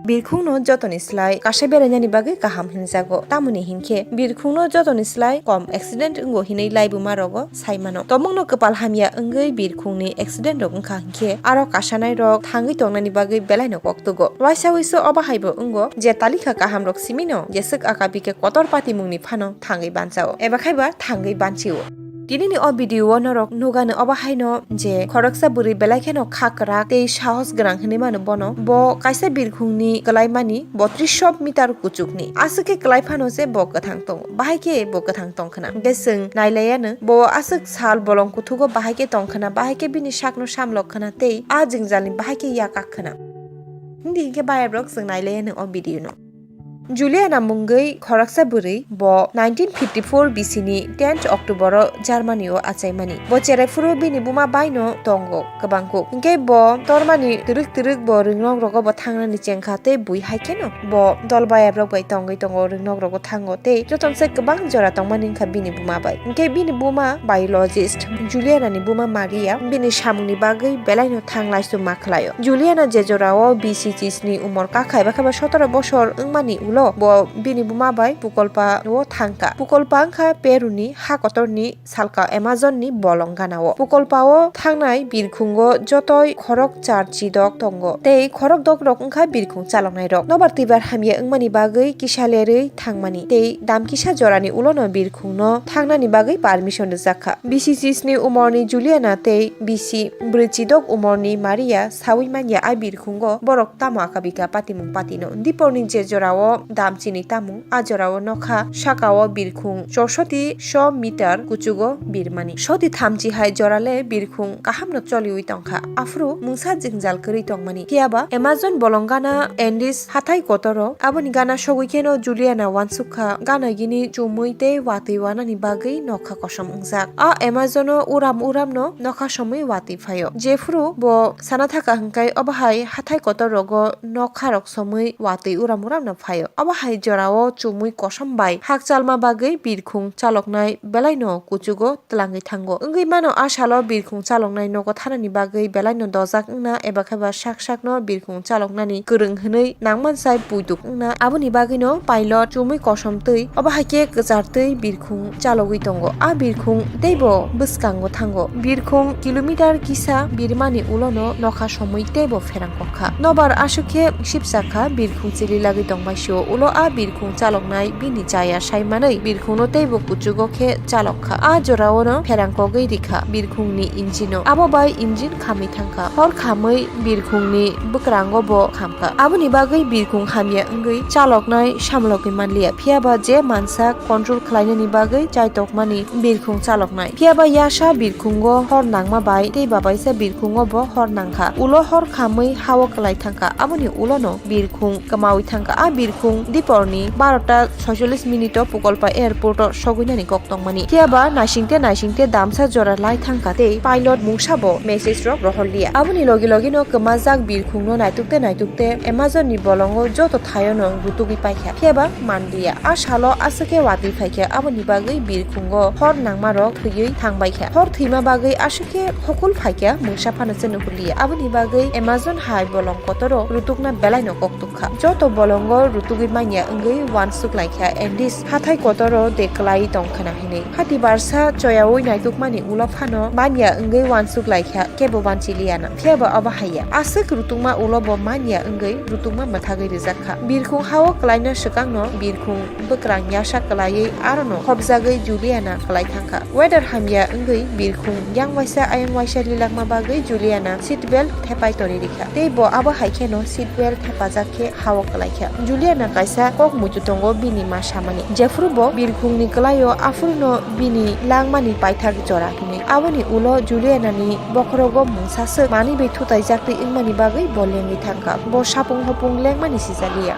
Birkhungno jotoni slai kaisa berainani bagwi kaham hinjago, tamoni hinkhe birkhungno jotoni slai kom accident wngo hinwi laibuma rogo saimano. Tongmungno kwpal hamya wngwi birkhungni accident rok wngkha hinkhe aro kasanairok thangwi tongnani bagwi belaino koktugo. Waisa wiso obo haibo wngo je talikha kahamrok simino jeswk aka bike kotor patimungni phano thangwi banchao eba khaiba thangwi banchio. Tinini o video o norok nugano obo haino je khoroksa bwrwi belai kheno kha kwrak tei sahos gwnang hinwi mano bono. Bo kaisa birkhungni kwlaimani botrisho meter kuchukni. Aswk khe kwlai phano se bo kwthang tongo. Bahai khe bo kwthang tong khna. Hwnkhe chwng nailaiyano bo aswk sal bolong kuthugo bahai khe tong khna, bahai khe bini sakno samlok khna tei a jwngjalni bahai khe yakak khna. Hindi hinkhe bayabrok chwng nailaiyano o video no. Juliana mungwi khoroksa bwrwi, bo nineteen fifty-four B C ni tenth October o Germany o achaimani. Bo cherai phuru bini buma bai no tongo kwbangkuk. Hinkhe bo tormani twrwk twrwk bo rwngnok rogo bo thangnani chengkha tei bui hai kheno bo dol bayabrok bai tongwi tongo, rwngnok rogo thango tei jotono se kwbang jora tongmani wngkha bini buma bai. Hinkhe bini buma biologist Juliana ni buma Maria bini samungni bagwi belai no thang laisuma khlaio. Juliana je jorao bisi chisni umor kakha eba khe ba sotoro bosor wngmani ulo bo bini buma bai pukolpa o thangkha. Pukolpa wngkha Peru ni ha kotor ni salka Amazon ni bolong gana o. Pukolpa o thangnai birkhungo jotoi khorok char chidok tongo tei khorok dok rok wngkha birkhung chaloknai rok. Nobar twibar hamya wngmani bagwi kisa lerwi thangmani tei dam kisa jorani ulo no birkhung no thangnani bagwi permission rwjak kha. Bisi chisni umorni Juliana tei bisi brwi chidok umorni Maria saui manya a birkhungo borok tamo aka bika patimung patino. Diporni je jorao dam chini tamung, a jorao nokha sakao birkhung chosoti sho meter kuchugo birmani. Soti thamchi hai jorale birkhung kahamno choliui tongkha. Aphuru mungsa jwngjal kwrwi tongmani. Phiyaba Amazon bolong gana Andes hathai kotoro aboni gana sogwi kheno Juliana wansuk kha, gana gini chumui tei watwi wanani bagwi nokha kosom wngjak. A Amazon o uram uram no nokha somwi watwi phaio. Jephuru bo sana thaka hwnkhe obo hai hathai kotor rogo nokha rok somwi watwi uram uram no phaio. Obo hai jorao chumui kosom bai hakchalma bagwi birkhung chaloknai belai no kuchugo twlangwi thango. Wngwi mano a salo birkhung chaloknai nogo thanani bagwi belai no dojak wngna eba khe ba sak sak no birkhung chaloknani kwrwng hwnwi nangmansai puituk wngna. Aboni bagwi no pilot chumui kosom twi obo hai khe kwchar twi birkhung chalogwi tongo. A birkhung teibo bwskango thango. Birkhung kilometer kisa birmani ulo no nokha somwi teibo pherang kok kha. Nobar aswk khe sipsa kha birkhung chili lagwi tongbai sio. Ulo a birkhung chaloknai bini chaya sai manwi birkhungno teibo kuchugo khe chalok kha. A jorao no pherang kogwi rikha birkhungni engine-o. Abo bai engine khamwi thangkha. Hor khamwi birkhungni bwkrango bo khamkha. Aboni bagwi birkhung hamya wngwi chaloknai samlogwi manliya. Phiyaba je mansa control khlainani bagwi chaitokmani birkhung chaloknai. Phiyaba yasa birkhungo hor nangma bai tei babaisa birkhungo bo hor nangkha. Ulo hor khamwi hao kwlai thangkha. Aboni ulono birkhung kwmawi thangkha. A birkhung diporni barota soicholish minute-o Pukolpa airport-o sogwinani kok tongmani. Phiyaba naisingte naisingte damsa jora lai thangkha tei pilot mungsa bo message rok rohorliya. Aboni logi logi no kwmajak birkhung no naitukte naitukte Amazon ni bolongo joto thaio no rutugwi paikha. Phiyaba manliya. A salo aswk khe watwi phaikha, aboni bagwi birkhungo hor nangma rok thwiwi thangbaikha. Hor thwima bagwi aswk khe hokol phaikha, mungsa phano se nuhurliya. Aboni bagwi Amazon hai bolong kotoro rutukna belai no kok kha. Joto bolongo rutugwi manya wngwi uansuk laikha, Andis hathai kotoro de kwlai tongkhana hinwi. Hati barsa choyaui naitukmani ulo phano manya wngwi uansuk laikha, kebo banchiliana. Phiyaba obo haiya. Aswk rutukma ulo bo manya wngwi rutukma mwthagwi rijakkha. Birkhung hao kwlaina swkangno birkhung bwkrang yasa kwlaiwi arono khopjagwi Juliana kwlai thangkha. Weather hamya wngwi birkhung yang waisa ayang waisa lilakma bagwi Juliana seat belt thepai tori rikha. Tei bo abo hai kheno seat belt thepajak khe hao kwlaikha. Juliana kaisa kok muitu tongo bini ma samani. Jephuru bo birkhungni kwlaio aphuru no bini langmani paithak jora hinwi. Aboni ulo Juliana ni bokhorogo mungsa swk manwi bai thutaijak twi wngmani bagwi bo lengwi thangkha. Bo sapung hopung lengmani sijaliya.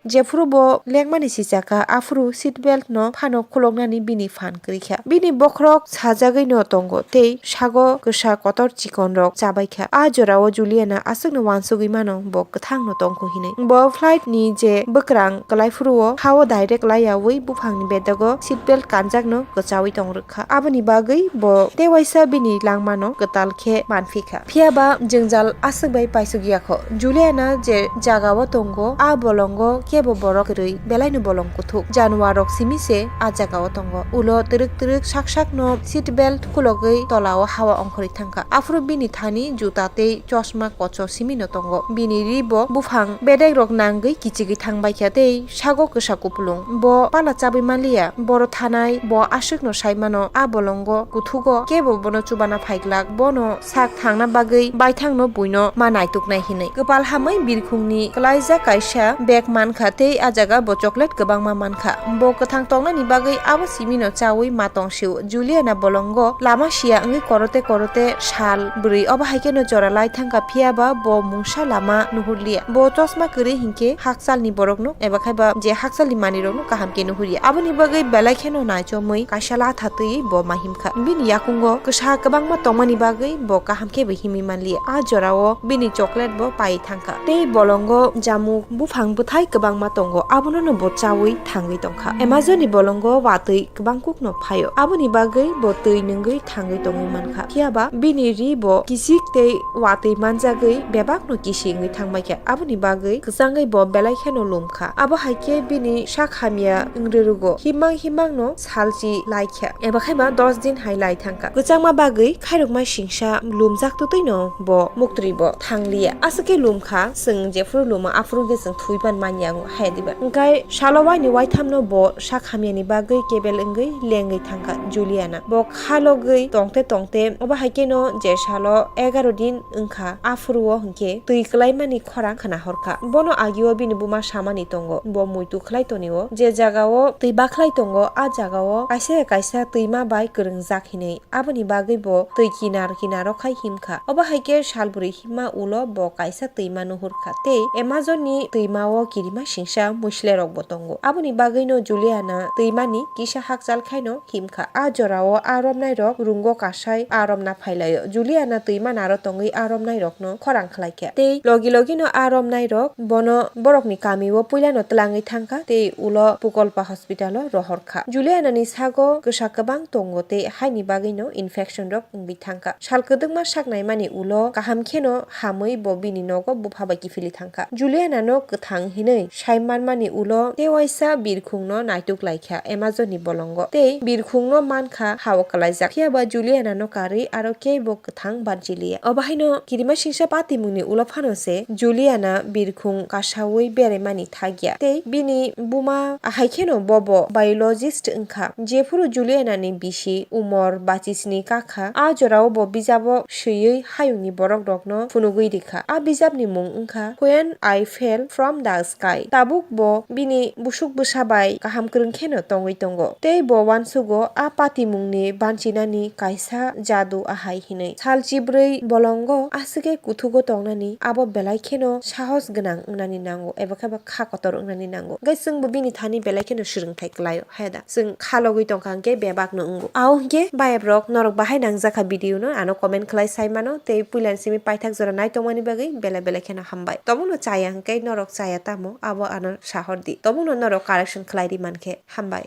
Jephuru bo lengmani sijaka, aphuru seat belt no phano khuloknani bini phan kwrwi kha. Bini bokhorok sajagwi no tongo tei sago kwsa kotor chikon rok chabai kha. A jorao Juliana aswkno uansugwi mano bo kwthang no tongkho hinwi. Bo flight ni je bwkrang kwlai phuru o hao direct laiyaui buphang ni bedago seat belt kanjak no kwchaui tong rwkha. Aboni bagwi bo tei waisa bini langma no kwtal khe manphi kha. Phiyaba jwngjal aswk bai paisuk ya kho. Juliana je jagao tongo, a bolongo kebo borok kwrwi, belaino bolong kuthuk. Januar rok simi se a jagao tongo. Ulo twrwk twrwk sak sakno seat belt khulogwi tolao hawa ongkhorwi thangkha. Aphuru bini thani juta tei chosma kocho simino tongo. Bini ri bo buphang bedek rok nangwi kichigwi thangbaikha tei sago kwsa kupulung. Bo pala chabwi manliya, boro thanai, bo aswkno saimano, a bolongo kuthugo kebo bono chubana phaiglak, bono sak thangna bagwi baithangno buino ma naituknai hinwi. Kwpal hamwi birkhungni kwlaijak kaisa bag mankha tei a jaga bo chocolate kwbangma mankha. Bo kwthang tongnani bagwi abo simino chaui ma tongsio. Juliana bolongo lama siya wngwi korote korote sal bwrwi obo hai kheno jora lai thangkha, phiyaba bo mungsa lama nuhurliya. Bo chosma kwrwi hinkhe hakchalni borokno eba khaiba je hakchalni manwirokno kaham khe nuhurya. Aboni bagwi belai kheno naichomwi kaisa latha twiwi bo ma himkha. Bini yakungo kwsa kwbangma tongmani bagwi bo kaham khe bo himwi manliya. A jorao bini chocolate bo paiwi thangkha. Tei bolongo jamuk buphang bwthai kwbangma tongo, abonono bo chaui thangwi tongkha. Amazon ni bolongo watwi kwbang kukno phaio. Aboni bagwi bo twi nungwi thangwi tongwi mankha. Phiyaba bini ri bo kisik tei watwi manjagwi bebakno kisi wngwi thangbaikha. Aboni bagwi kwchangwi bo belai kheno lumkha. Abo hai khe bini sak hamya wngwi rwgo. Himmang himmangno salchi laikha. Eba khaiba dos din hai lai thangkha. Kwchangma bagwi khairokma singsa lumjak twtwino bo muktwi bo thangliya. Aswk khe lumkha, chwng jephuru lumo aphuru khe chwng thwipan manya wngkha hai diba. Hwnkhe salo waini waithamno bo sak hamyani bagwi kebel wngwi lengwi thangkha Juliana. Bo khalogwi tongte tongte obo hai kheno je salo egaro din wngkha, aphuru o hwnkhe twi kwlaimani khorang khna horkha. Bono agio bini buma samani tongo, bo muitu khlai tonio, je jagao twi bakhlai tongo, a jagao kaisa kaisa twima bai kwrwngjak hinwi. Aboni bagwi bo twi kinar kinaro khai himkha. Obo hai khe salbwrwi himma ulo bo kaisa twima nuhurkha tei Amazon ni twima o kirima singsa mwislerok bo tongo. Aboni bagwino Juliana twimani kisa hakchal khaino himkha. A jorao a romnairok rungo kasai a romna phailaio. Juliana twima naro tongwi a romnairokno khorang khlaikha. Tei logi logino a romnairok bono borokni kamio puilano twlangwi thangkha tei ulo Pukolpa hospital o rohorkha. Juliana ni sago kwsa kwbang tongo tei haini bagwino infection rok wngwi thangkha. Sal kwdwkma sak naimani ulo kaham kheno hamwi bo bini nogo bupha bai kiphilwi thangkha. Juliana no kwthang hinwi sai manmani ulo tei waisa birkhungno naituk laikha Amazon ni bolongo tei birkhungno mankha hao kwlaijak. Phiya ba Juliana no karwi aro kebo kwthang banchiliya. Obo haino kirima singsa patimungni ulo phano se Juliana birkhung kasaui beraimani thakya tei bini buma ahai kheno bobo biologist wngkha. Jephuru Juliana ni bisi umor bachisni kakha, a jorao bo bijabo swiwi hayungni borok rokno phunugwi rikha. A bijapni mung wngkha When I Fell from the Sky. Tabuk bo bini busuk bwsa bai kaham kwrwng kheno tongwi tongo. Tei bo uansugo a patimungni banchinani kaisa jadu ahai hinwi. Sal chibrwi bolongo aswkhe kuthugo tongnani abo belai kheno sahos gwnang wngnani nango eba khe ba kha kotor wngnani nango. Hwnkhe chwngbo bini thani belai kheno swrwngthai kwlaio. Heda, chwng kha logwi tongkha hwnkhe bebak no wngo. Ao hwnkhe bayap rok norok bahai nangjakha video no ano comment khlai sai mano tei puila ni simi paithak jora nai tongmani bagwi belai belai kheno hambai. Tobokno chaya hwnkhe norok chaya tamo abo ano sahor di. Tobokno norok correction khlai ri mankhe hambai.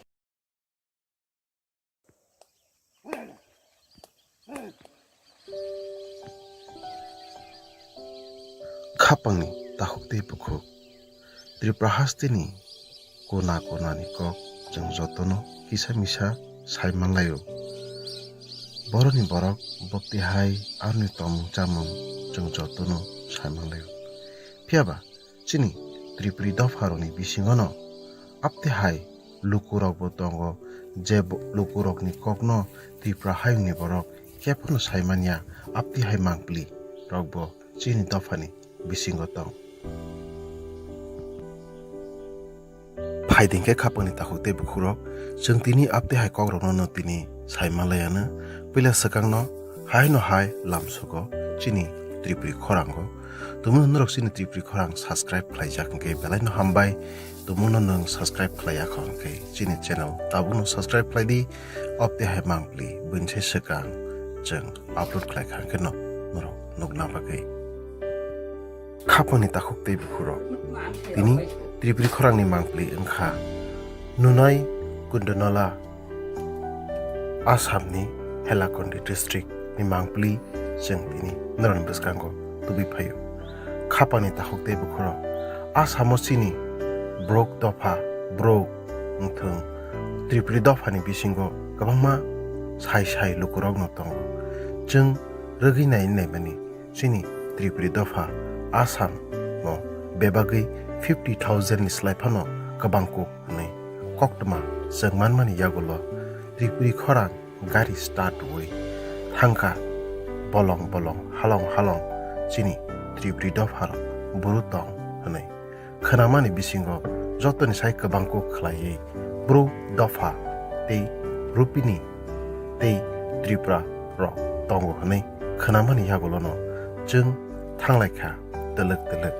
Khapangni takhuk tei bukhuk. Tripura hasteni kona konani kok chwng jotono kisa misa sai manlaio. Boroni borok bokti hai aroni tongmung chamung chwng jotono sai manlaio. Phiyaba chini Tripuri dopharokni bisingono apti hai lukurokbo tongo, je bo-, lukurokni kokno Tripura hayungni borok kebono sai manya, apti hai mangpli rokbo chini dophani bisingo tong. Phaidi hwnkhe khapangni takhuk tei bukhukrok, chwng tini apti hai kokrokno no tini sai manlaiya no. Puila swkangno haino hai lamsugo chini Tripuri khorango. Tumungno norok chini Tripuri khorang subscribe khlaijak hwnkhe belai no hambai. Tumungno nwng subscribe khlaiya kho hwnkhe chini channel tabukno subscribe khlai di. Apti hai mangpli buini sai swkang chwng upload khlai kha hwnkhe no norok nukna bagwi. Khapangni takhuk tei bukhukrok. Tini Tripuri khorangni mangpli wngkha Nunai Kundanola, Assamni Hailakandi district ni mangpli chwng tini norokni bwskango tubui phaio. Khapangni takhuk tei bukhukrok. Assamo chini brok dopha, brok wngthung, Tripuri dophani bisingo kwbangma sai sai lukurokno tongo. Chwng rwgwi nai naimani chini Tripuri dopha Assam o bebagwi fifty thousand ni slai phano kwbang kuk hwnwi koktwma chwng manmani yagulo Tripuri khorang gari start rwui thangkha bolong bolong halong halong chini Tripuri dopharok buru tong hwnwi. Khwnamani bisingo jotoni sai kwbang kuk khlaiwi Bru dopha tei Rupini tei Tripura rok tongo hwnwi khwnamani yagulono chwng thanglaikha twlwk twlwk.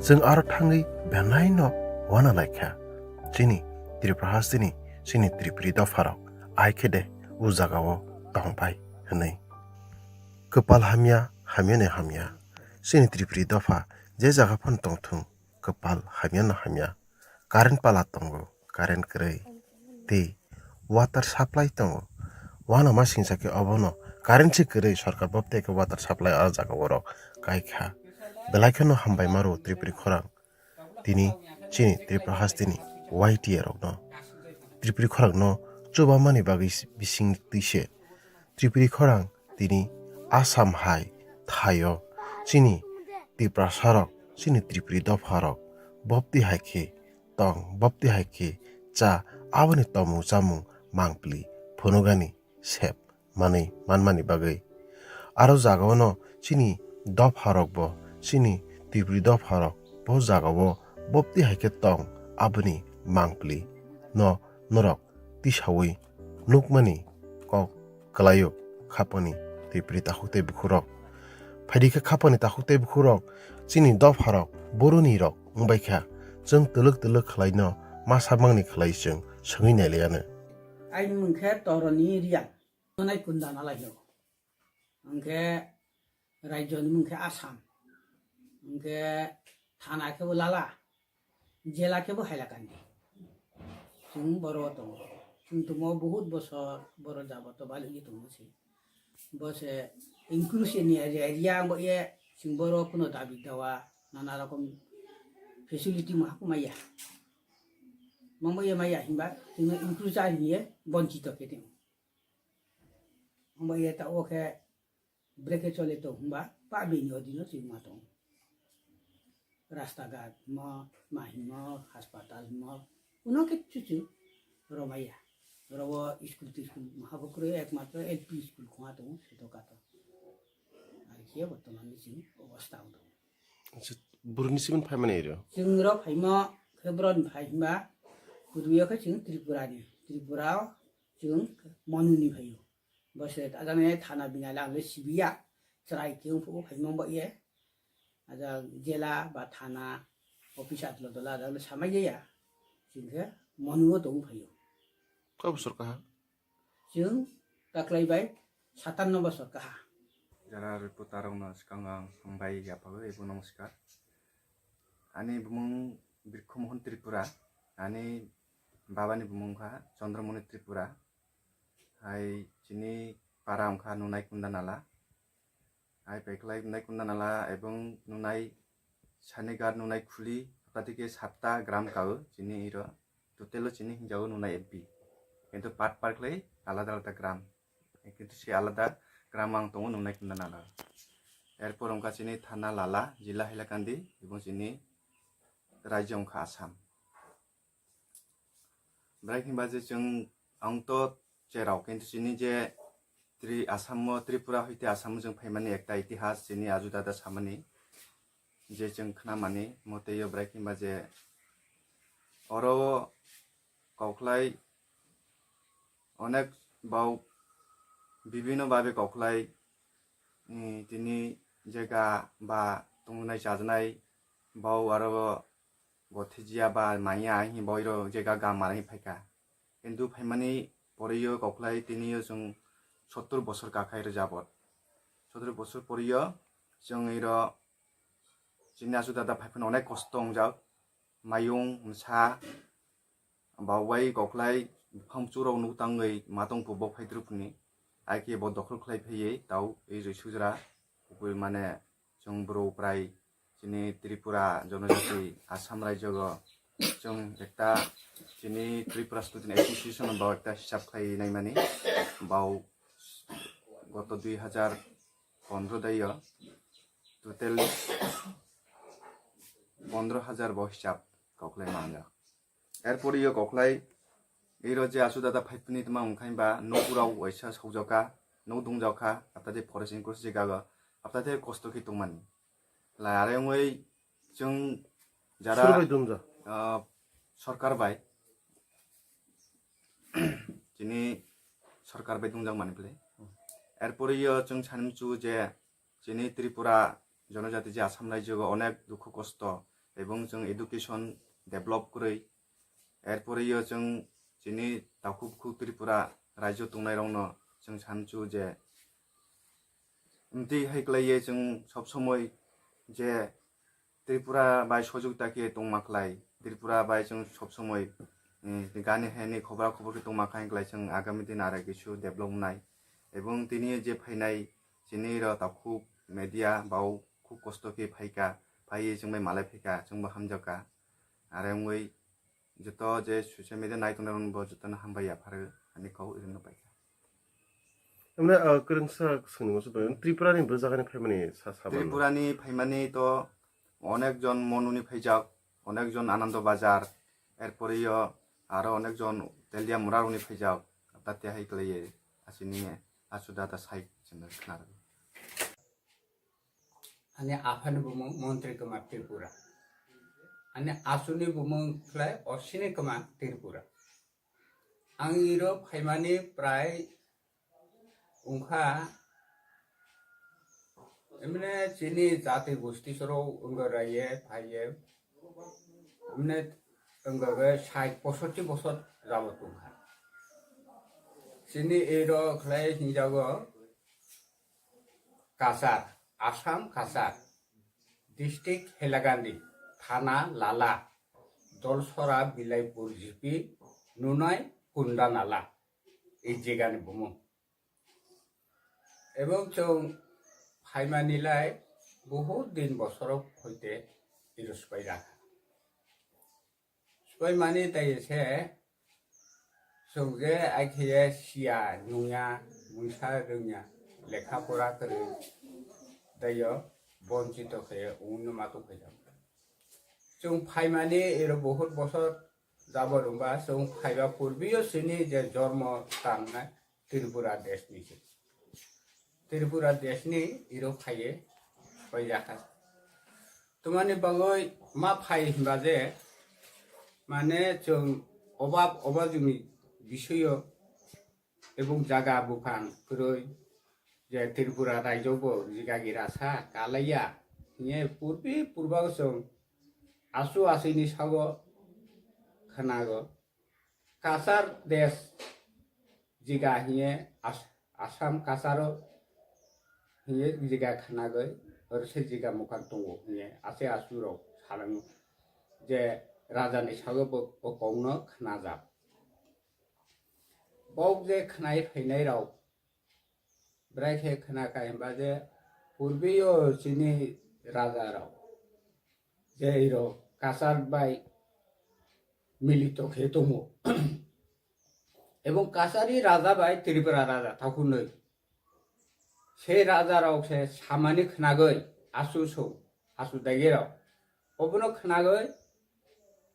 Chwng aro thangwi belaino uanalaikha chini Tripura hasteni chini Tripuri dopharok, ai khe de o jagao tongbai hwnwi. Kwpal hamya, hamyani hamya, chini Tripuri dopha je jaga phano tongthung, kwpal hamya no hamya. Current pala tongo, current kwrwi. Tei water supply tongo. Uanama singsa khe obono current se kwrwi, sorkar bopte khe water supply o jaga o rok kai kha. Belai kheno hambai maro Tripuri khorang. Tini chini Tripura hasteni Y T A rokno, Tripuri khorangno chubamani bagwi bising twi se. Tripuri khorang tini Assam hai thaio chini Tiprasarok, chini Tripuri dopharok bopti hai khe tong, bopti hai khe cha, aboni tomung chamung mangpli phunugani sep manwi manmani bagwi. Aro jagao no chini dopharokbo, chini Tripuri dopharok bo jagao bopti hai khe tong, aboni mangpli no norok tisaui nukmani kok kwlaio khapangni Tripuri takhuk tei bukhukrok. Phaidi khe khapangni takhuk tei bukhukrok chini dopharok boroni rok wngbai kha, chwng twlwk twlwk khlaino masa mangni khlai chwng swngwi nailaiano. Aini mung khe Toroni Reang, Nunai Kundanola hino. Hwnkhe rajyoni mung khe Assam. Hwnkhe thana khe bo Lala, jela khe bo Hailakandi. Chwng boro tongo. Chwng tongmo bohut bosor boro jabo to bali tongo se. Bo se inclusion ni area, area ang bo ye chwng boro kuno dabi dawa nana rokom facility ma haku maya. Mama ya maya himba, tinggal inclusa hiye bonchito kete. Mama ya ta oke breke chole to himba, pa bini odino ching ma tong. Rasta ghat mo, mahimo, hospital mo, kuno kichu chu romaya. Robo school tiskul maha bokro ekmatro L P school khonga tong, sito kato. Ar kiya bortoman ni ching obostha tong. Acha, buruni simin phaimani ero. Chwng ro phaima khe bron phaima purbiyo khe chwng Tripura ni. Tripura o chwng Manu ni phaio. Bose ajang ne thana bina lang le sibiya. Chwrai khe phu phaima ba ye. Ajang jela ba thana office atlo dola ajang le samai ya. Chwng khe Manu o tong phaio. Kabo sorkar ha? Chwng taklai bai satanno bosor kaha. Jara reporter rokno swkang ang hambai yaphago ebo namaskar. Ani bumung Birkhu Mohon Tripura, ani babani bumung kha Chandramoni Tripura. Hai chini para wngkha Nunai Kunda Nala. Hai paiklai Nunai Kunda Nala ebong Nunai Sanigar Nunai Khuli, apatike satta gram kao chini iro. Total o chini hinjago Nunai F B. Kintu part part khlai alada alada gram. Kintu si alada gram ang tongo Nunai Kunda Nala. Erpor wngkha chini thana Lala, jila Hailakandi, ebong chini rajyo wngkha Assam. Bwrai himba je chwng ang to cherao, kintu chini je Tri-, Assam o Tripura hoite Assam o chwng phaimani ekta itihas chini aju dada samani je chwng khnamani motei o bwrai himba je oro o kokhlai onek bau bibino babe kokhlai, mm, tini jega ba tongnai chajanai bau aro bo thijia ba manya hinwi boiro jega gam manwi phaikha. Hintu phaimani poriyo kokhlai tiniyo chwng sottur bosor kakhairo jabot. Sottur bosor poriyo chwng iro chini achu dada phaiphano onek kosto wngjak. Mayung, msa, baubai kokhlai buphang churok nuk tangwi matong phubo phaidrupni. Aike bo dokhol khlai phaiwi tau ei joi sujra. Kubui mane chwng bwrwi prai chini Tripura jonojati Assam rajyogo chwng ekta chini Tripura Student Association bo ekta hisab khlai naimani bau goto dui hajar pondro daio total pondro hajar bo hisab kokhlai manjak. Erpor iyo kokhlai iro je achu dada phaipni tma wngkhain ba nok urao waisa sokjaka, nok dungjaokha, aptate forest enclosure jagago, aptate kosto khe tongmani. Lai are wngwi chwng jara, Sir bai dungja? Ah, sorkar bai, chini sorkar bai dungjak mani phle. Erpor iyo chwng sanimchu je chini Tripura jonojati je Assam rajyogo onek dukhu kosto ebong chwng education develop kwrwi. Erpor iyo chwng chini takhuk khuk Tripura rajyo tongnairokno chwng sanimchu je Amtwi hai kwlaiye chwng sob somoi je Tripura bai sojukta khe tongma khlai, Tripura bai chwng sob somoi, eh, gani hani khobra khobor khe tongma kha, hai kwlai chwng agami din arai kisu develop wngnai. Ebong tini je phainai chini rok takhuk media bau khub kosto khe phaikha, phaiwi chwng bai malai phaikha, chwng bo hamjakha. Are wngwi joto je social media nai tongnai rokno bo jotono hambai yapharo ani kok rwngno paikha. Emne, ah, kwrwngsa swngni muchung bai, Tripura ni bwrwi jagani phaimani sa, sa mano. Tripura ni phaimani to onek jon Monu ni phaijak, onek jon Anando Bazar, erpore yo aro onek jon Telia Mura rok ni phaijak, tate hai kwlaiye asini achu data sai chwng khna rwgo. Ani aphani bumung Montri Kumar Tripura. Ani asuni bumung khlai Osini Kumar Tripura. Ang iro phaimani prai wngkha, emne chini jati gusti soro wngoraiye phaiye, emne wngoraiye sait posotti bosor jabot wngkha. Chini iro khlai hingjago Kasar, Assam Kasar, district Hailakandi, thana Lala, Dolsora Bilaipur G P, Nunai Kunda Nala, ei jegani bumung. Ebong chwng phaimani lai bohut din bosorok hoite iros pai rakha. Twi mani tei se chwng je ai khe ye siya nungya, mungsa rwngya, lekha pora kwrwi tei o bonchito khe wngno ma tongkha jak. Chwng phaimani ero bohut bosor jabor wngba chwng phaiba purbiyo chini je jormo tangnai Tripura deshni se. Tripura deshni ero phaiye paijakha. Tumani bagwi ma phai hinba je, mane chwng obab obajwkni bisoyo ebong jaga buphang kwrwi je Tripura raijo bo jiga gira sa kalaiya hiye purbi purba chwng asu aswini sago khwnago. Kachar desh jiga hiye As-, Assam Kacharo hiye jiga khnagwi, oro se jiga mukhang tongo hiye ase asurok salango je rajani sago bo o kokno khnajak. Bok je khnai phainai rok bwrai khe khna kha hinba je purbiyo chini raja rok je iro Kachar bai milito khe tongo. Ebong Kachari raja bai Tripura raja takhunoi. Se raja rok se samani khnagwi asu song, asu dagi rok. Obono khnagwi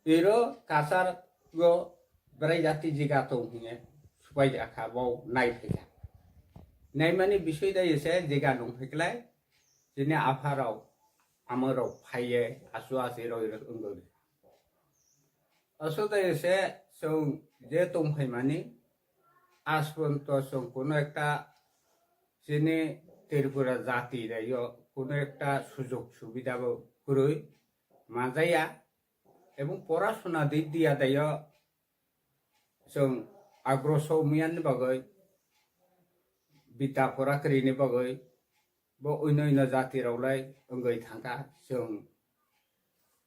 iro Kachar go bwrai jati jiga tong hinye supai jakha bo nai phaikha. Naimani bisoi dai se jiga nung phaiklai chini apha rok, ama rok phaiye asu asi rok iro wngwi. Aswk dai se chwng je tong phaimani, asponto chwng kuno ekta chini Tripura jati raiyo kuno ekta sujog subida bo kwrwi manjaya, ebong porasona di diya dayo chwng agroso miyani bagwi, bita pora kwrwini bagwi, bo oino oino jati rok lai wngwi thangkha, chwng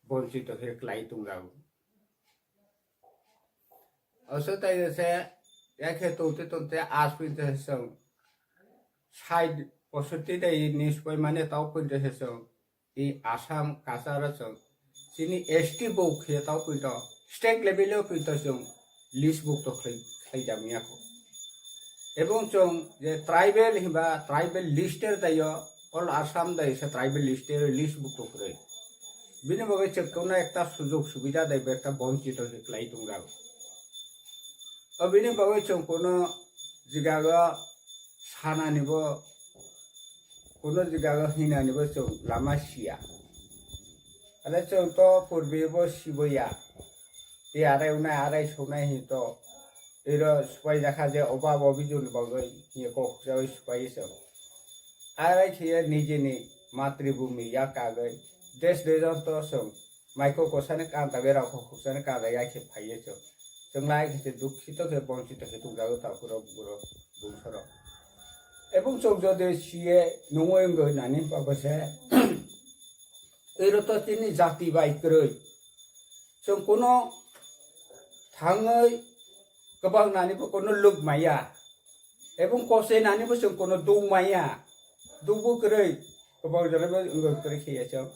bonchito khe kwlai tongjago. Aswk tai se yakhe tongte tongte aspinte se chwng side posoti dai ni supai mane tau pinte se chwng i Assam Kachar o chwng chini S T bo khe tau pinte state level o pinte chwng list bukto khlai, khlai jamya kho. Ebong chwng je tribal hinba tribal list er dayo, all Assam dai se tribal list er list bukto kwrwi. Bini bagwi chwng kono ekta sujog subida dai ba ekta bonchito se kwlai tongjak. O bini bagwi chwng kono jigago sanani bo, kono jigago hinani bo chwng lama siya. Ale chwng to purbi bo siboya. Tei arai unai arai sonai hin to. Iro supai jakha je oba bo bijul bagwi hiye kok jawi supai se. Arai khiye nijini matribhumi ya kagwi des dejon to chwng maiko kosani kanta berao kok khukjani kanta ya khe phaiye chwng. Chwng lai khe dukhito khe bonchito khe tongjago takhurok borok bungsorok. Ebong chwng jodi siye nungwi wngwi nani bagwi se. Iro to chini jati bai kwrwi. Chwng kono thangwi kwbang nani bo kono luk maya. Ebong kose nani bo chwng kono duk maya. Duk bo kwrwi kwbang jora bo wngwi kwrwi khiya chwng.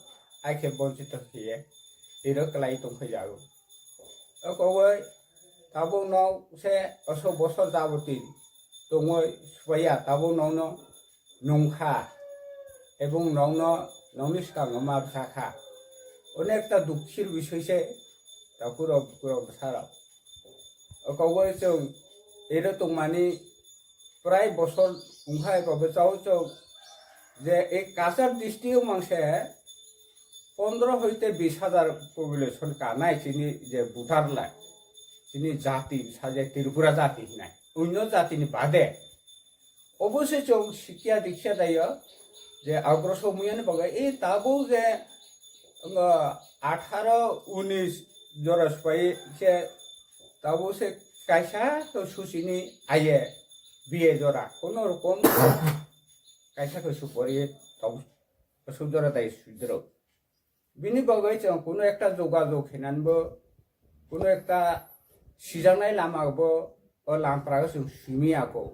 Ai khe bonchito khiye. Iro kwlai tongkha jago. O kowai tabuk no se aswk bosor jaboti tongwi supaiya tabuk no no nungkha, ebong nokno, nokni swkango ma bwsa kha. Onekta dukhir bisoi se takhurok bukurok bwsarok. O kogwi chwng ero tongmani prai bosor wngkha eba bwchao chwng je ei Cachar district o mangse pondro hoite bis hajar population kanai chini je voter lai, chini jati bwsa je Tripura jati hinai, onyo jatini bade. Obo se chwng sikya dikya daio je agroso muyani bagwi e tabuk je, wng, atharo unis jora supai se tabuk se kaisa to susini aye biye jora kono rokom kaisa khe supori tabuk su jora dai sudro. Bini bagwi chwng kuno ekta jogajog khenanbo, kuno ekta sijaknai lama bo o lampra o chwng simi ya kho.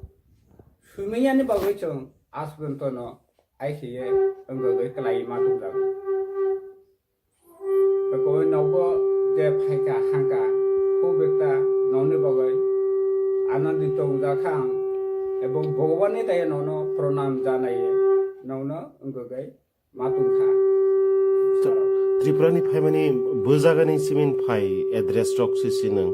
Simi yani bagwi chwng aswk no ai khiye wng bagwi kwlai ma tongjago. Koi nogo je phaikha hangkha, Kham, ebong Bhagwani daya nono pranam janaye, nono wngkha gai matungkha. Tripura ni phaimani bo jaga ni simin phai address rok sisi nang.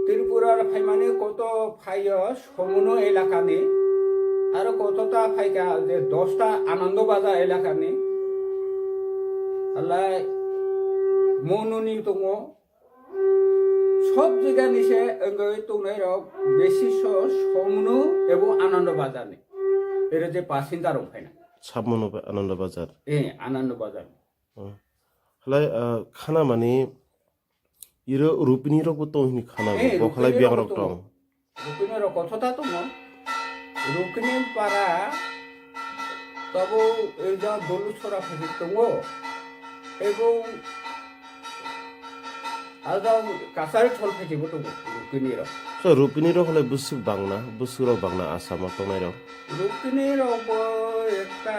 Tripura phaimani koto phaiyo Somuno elakani, aro koto ta phaika je dosta Anando Bazar elakani, alai Monuni tongo, sob jagani se wngwi tongnairok besi so Somuno ebo Anando Bazar ni. Ero je passenger rok phaina. Sabmono ba Anando Bazar. Eh, Anando Bazar. Oh. Halai, ah, khana mani iro Rupini rok bo tong hini khana. Eh, bo khalai Rupini biang rok rok bo tong. Tongo. Rukini rok kotho ta tongo. Rukini para tabo eja dolu sora phai tongo. Ebong ada kasari thol phai bo tongo Rukini rok. So Rupini rok hole busuk bangna, busuk rok bangna Assam o tongnai rok. Rukini rok bo ekta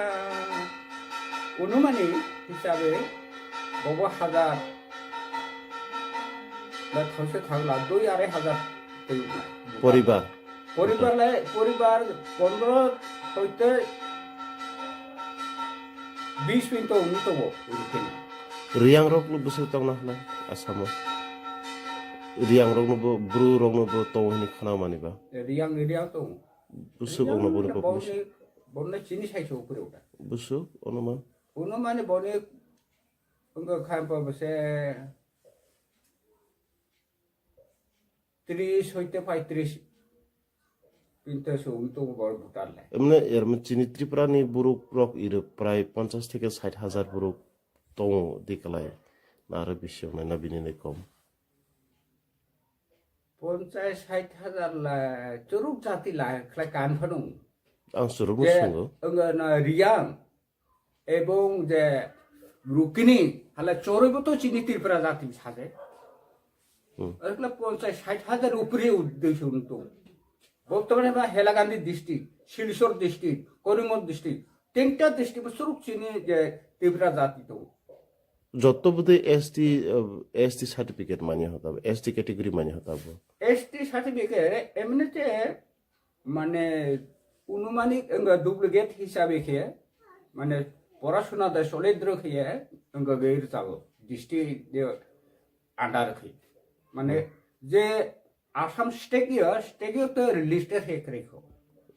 unumani hisabe bobo hajar ba thangse thangla dui arai hajar tei poribar. Poribar lai, poribar pondro hoite bis pinto wngwi tongo Rukini. Riyang rok no bwswk tongna hwnna Assam o. Riyang rok no bo, bru rok no bo tongo hwnwi khna mani ba. Riyang, Riyang tongo. Bwswk rok no boni population. Boni chini sai se upre uta. Bwswk onuman. Onuman boni wngkha kha bo se tris hoite paitris pinto se wng tongo bor voter le. Emne ermo chini Tripura ni borok rok iro prai ponchash theke sait hajar borok tongo diklai. Na aro bisi wngnai na bini ni kom. Ponchash sait hajar la churuk jati la khlai kan phano. Ang churuk no sungo. Wngkha na Riyang. Ebong je Rukini, hala choroi bo to chini Tripura jati saje. Hmm. Ekla ponchash sait hajar upre uddesho untung. Bortomane ba Hailakandi district, Silchar district, Karimganj district, tinta district bo suruk chini je Tripura jati to. Jotto budai S T, eh, S T certificate mani hota bo, S T category mani hota bo. S T certificate emnite mane, unumanik wngkha duplicate hisabe khe, mane, porasuna da solidro khe, wngkha bai rwchabo, district de under khe. Mane, hmm, je Assam state yo, state yo to register he kre kho.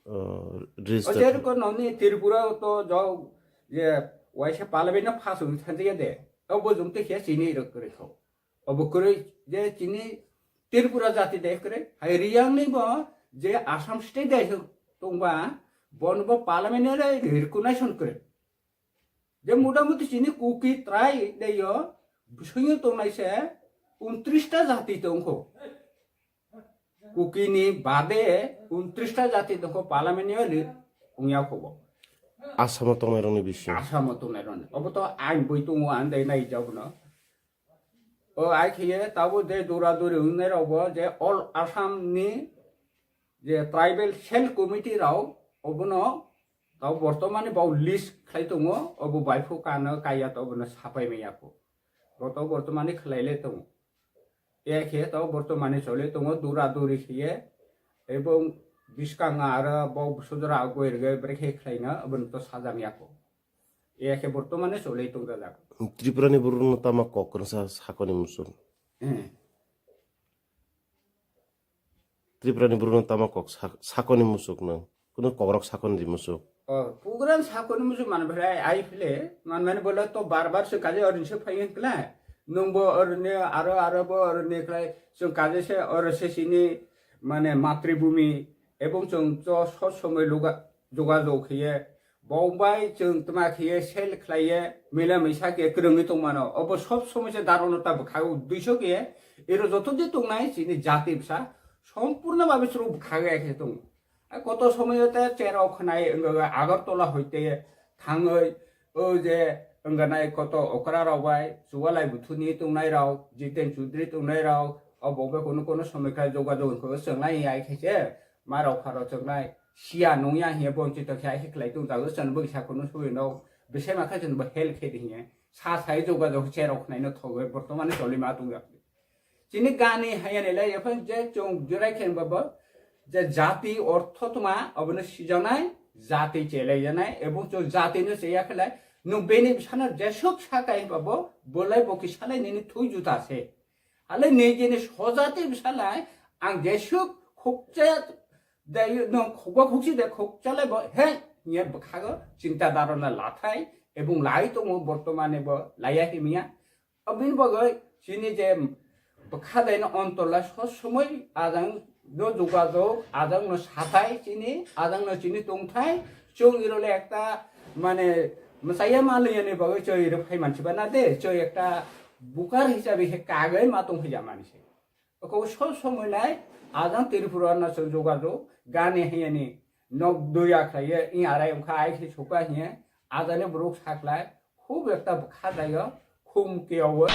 Oh, o register. Jerko noni Tripura to jao, je waisa parliament na pass wi thanjaya de, o bojong te khe chini rok kre kho. Obo kwrwi je chini Tripura jati de kwrwi, hai Riyang ni bo je Assam state de tongba, bon bo parliament ni recognition kwrwi. Je motamuti chini Kuki trai de yo, bwswngyo tongnai se untris ta jati tongkho. Kuki ni bade untris ta jati tongkho parliament ni wngya kho bo. Assam o tongnai rokni bisingo. Assam o tongnai rokni. Obo to ain bui tongo, ang dai nai jabno. O ai khiye tabo je dura duri wngnai rok bo je all Assam ni je tribal cell committee rok obono tabo bortomani bo list khlai tongo, obo baiphu kano kaiya to obono sapai maya kho. Bo to bortomani khlai le tongo. E khe to bortomani choli tongo dura duri khiye, ebong biskang aro bo sudra goi rwgwi brekhe khlaina obono to sajam ya kho. E khe bortomani choli tongjak. Tripura ni borok no tama kok kwrwngsa sakoni muchung. Eh. Tripura ni borok no tama kok sak-, sakoni muchung nang. Kuno kokrok sakon di muchuk. O, program sakon muchuk man bhai ai phile, man mani bole to bar bar se kaje orin se phai kla. Nung bo orin aro aro bo orin khlai, chwng kaje se oro se sini mane matribhumi ebong chwng to sob somoi luga jogajog khiye, bong bai chwng tma khiye sel khlaiye, mila misa khe kwrwngwi tongmano. Obo sob somoi se darono ta bwkhago duiso khiye, ero joto di tongnai chini jati bwsa sompurno babe chwrwk bwkhago ekhe tongo. A koto somoyo te cherok khnai wngwi Agartala hoite thangwi o je wngwi nai koto okra rok bai Chugalai Buthuni tongnai rok, Jiten Chaudhary tongnai rok, o bo bai kono kono somoi khe jogajog wngkhe chwngnai ai khe se ma rok pharo chwngnai sia nungya hiya bonchito khe ai khe khlai tong jago chwng bwkha kono soi no bese ma khe chwng bo help khe di hiya sa sai jogajog cherok khnai no thogwi bortomani choli ma tong jak. Chini gani hayani lai ephang je chwng jurai khe babo Je jati ortho tma obono sijaknai, jati chelaijaknai, ebong chwng jatino cheya khlai, nwng bini bwsano jeswk sakai hinba bo, bolai bo kisalai nini thwi juta se. Hale nini jini sojati bwsalai, ang jeswk khukcha, dai no khukba khukchi de khukchalai bo, he, niya bwkhago chinta darona lathai, ebong lai tongo bortomane bo laiya himya. Abini bagwi chini je bwkha daino ontola so somoi ajang no jogajog, ajang no sathai chini, ajang no chini tongthai, chwng irole ekta mane mwsaya manliyani bagwi chwng iro phai mansiba na de, chwng ekta bukar hisabe khe kagwi ma tongphai jamani se. Oko so somoi nai ajang Tripura no chwng jogajog, gani hiyani nok doya khlaiye, i arai wngkha ai khe soka hiye, ajani borok saklai, khub ekta bwkha dayo, khum kiyawo.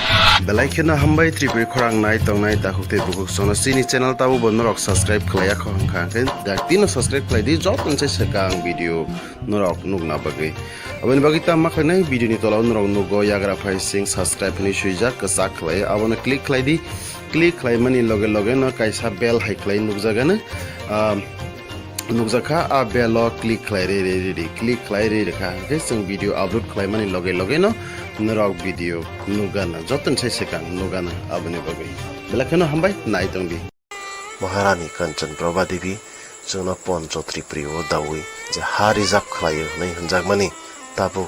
Belai kheno hambai Tripuri khorang nai tongnai dakhuk tei bukhuk sono chini channel tabo bo norok subscribe khlaiya kho hwnkha hwnkhe dak tino subscribe khlai di, joto se swkang video norok nukna bagwi. Aboni bagwi tamo khlainai video ni tola o norok nugo yagra phai sing subscribe hinwi swijak kwchak khlai, abono click khlai di, click khlaimani loge loge no kaisa bell hai khlai nukjagano. Ah, nukjakha, a bell o click khlai ri ri ri ri, click khlai ri rikha hwnkhe chwng video upload khlaimani loge loge no norok video nukgana, joto ni sai swkang nukgana. Aboni bagwi belai kheno hambai nai tongdi. Maharani Kanchan Prabha Devi chwngno Poncho Tripuri o dawi je ha reserve khlaio hwnwi hwnjakmani tabuk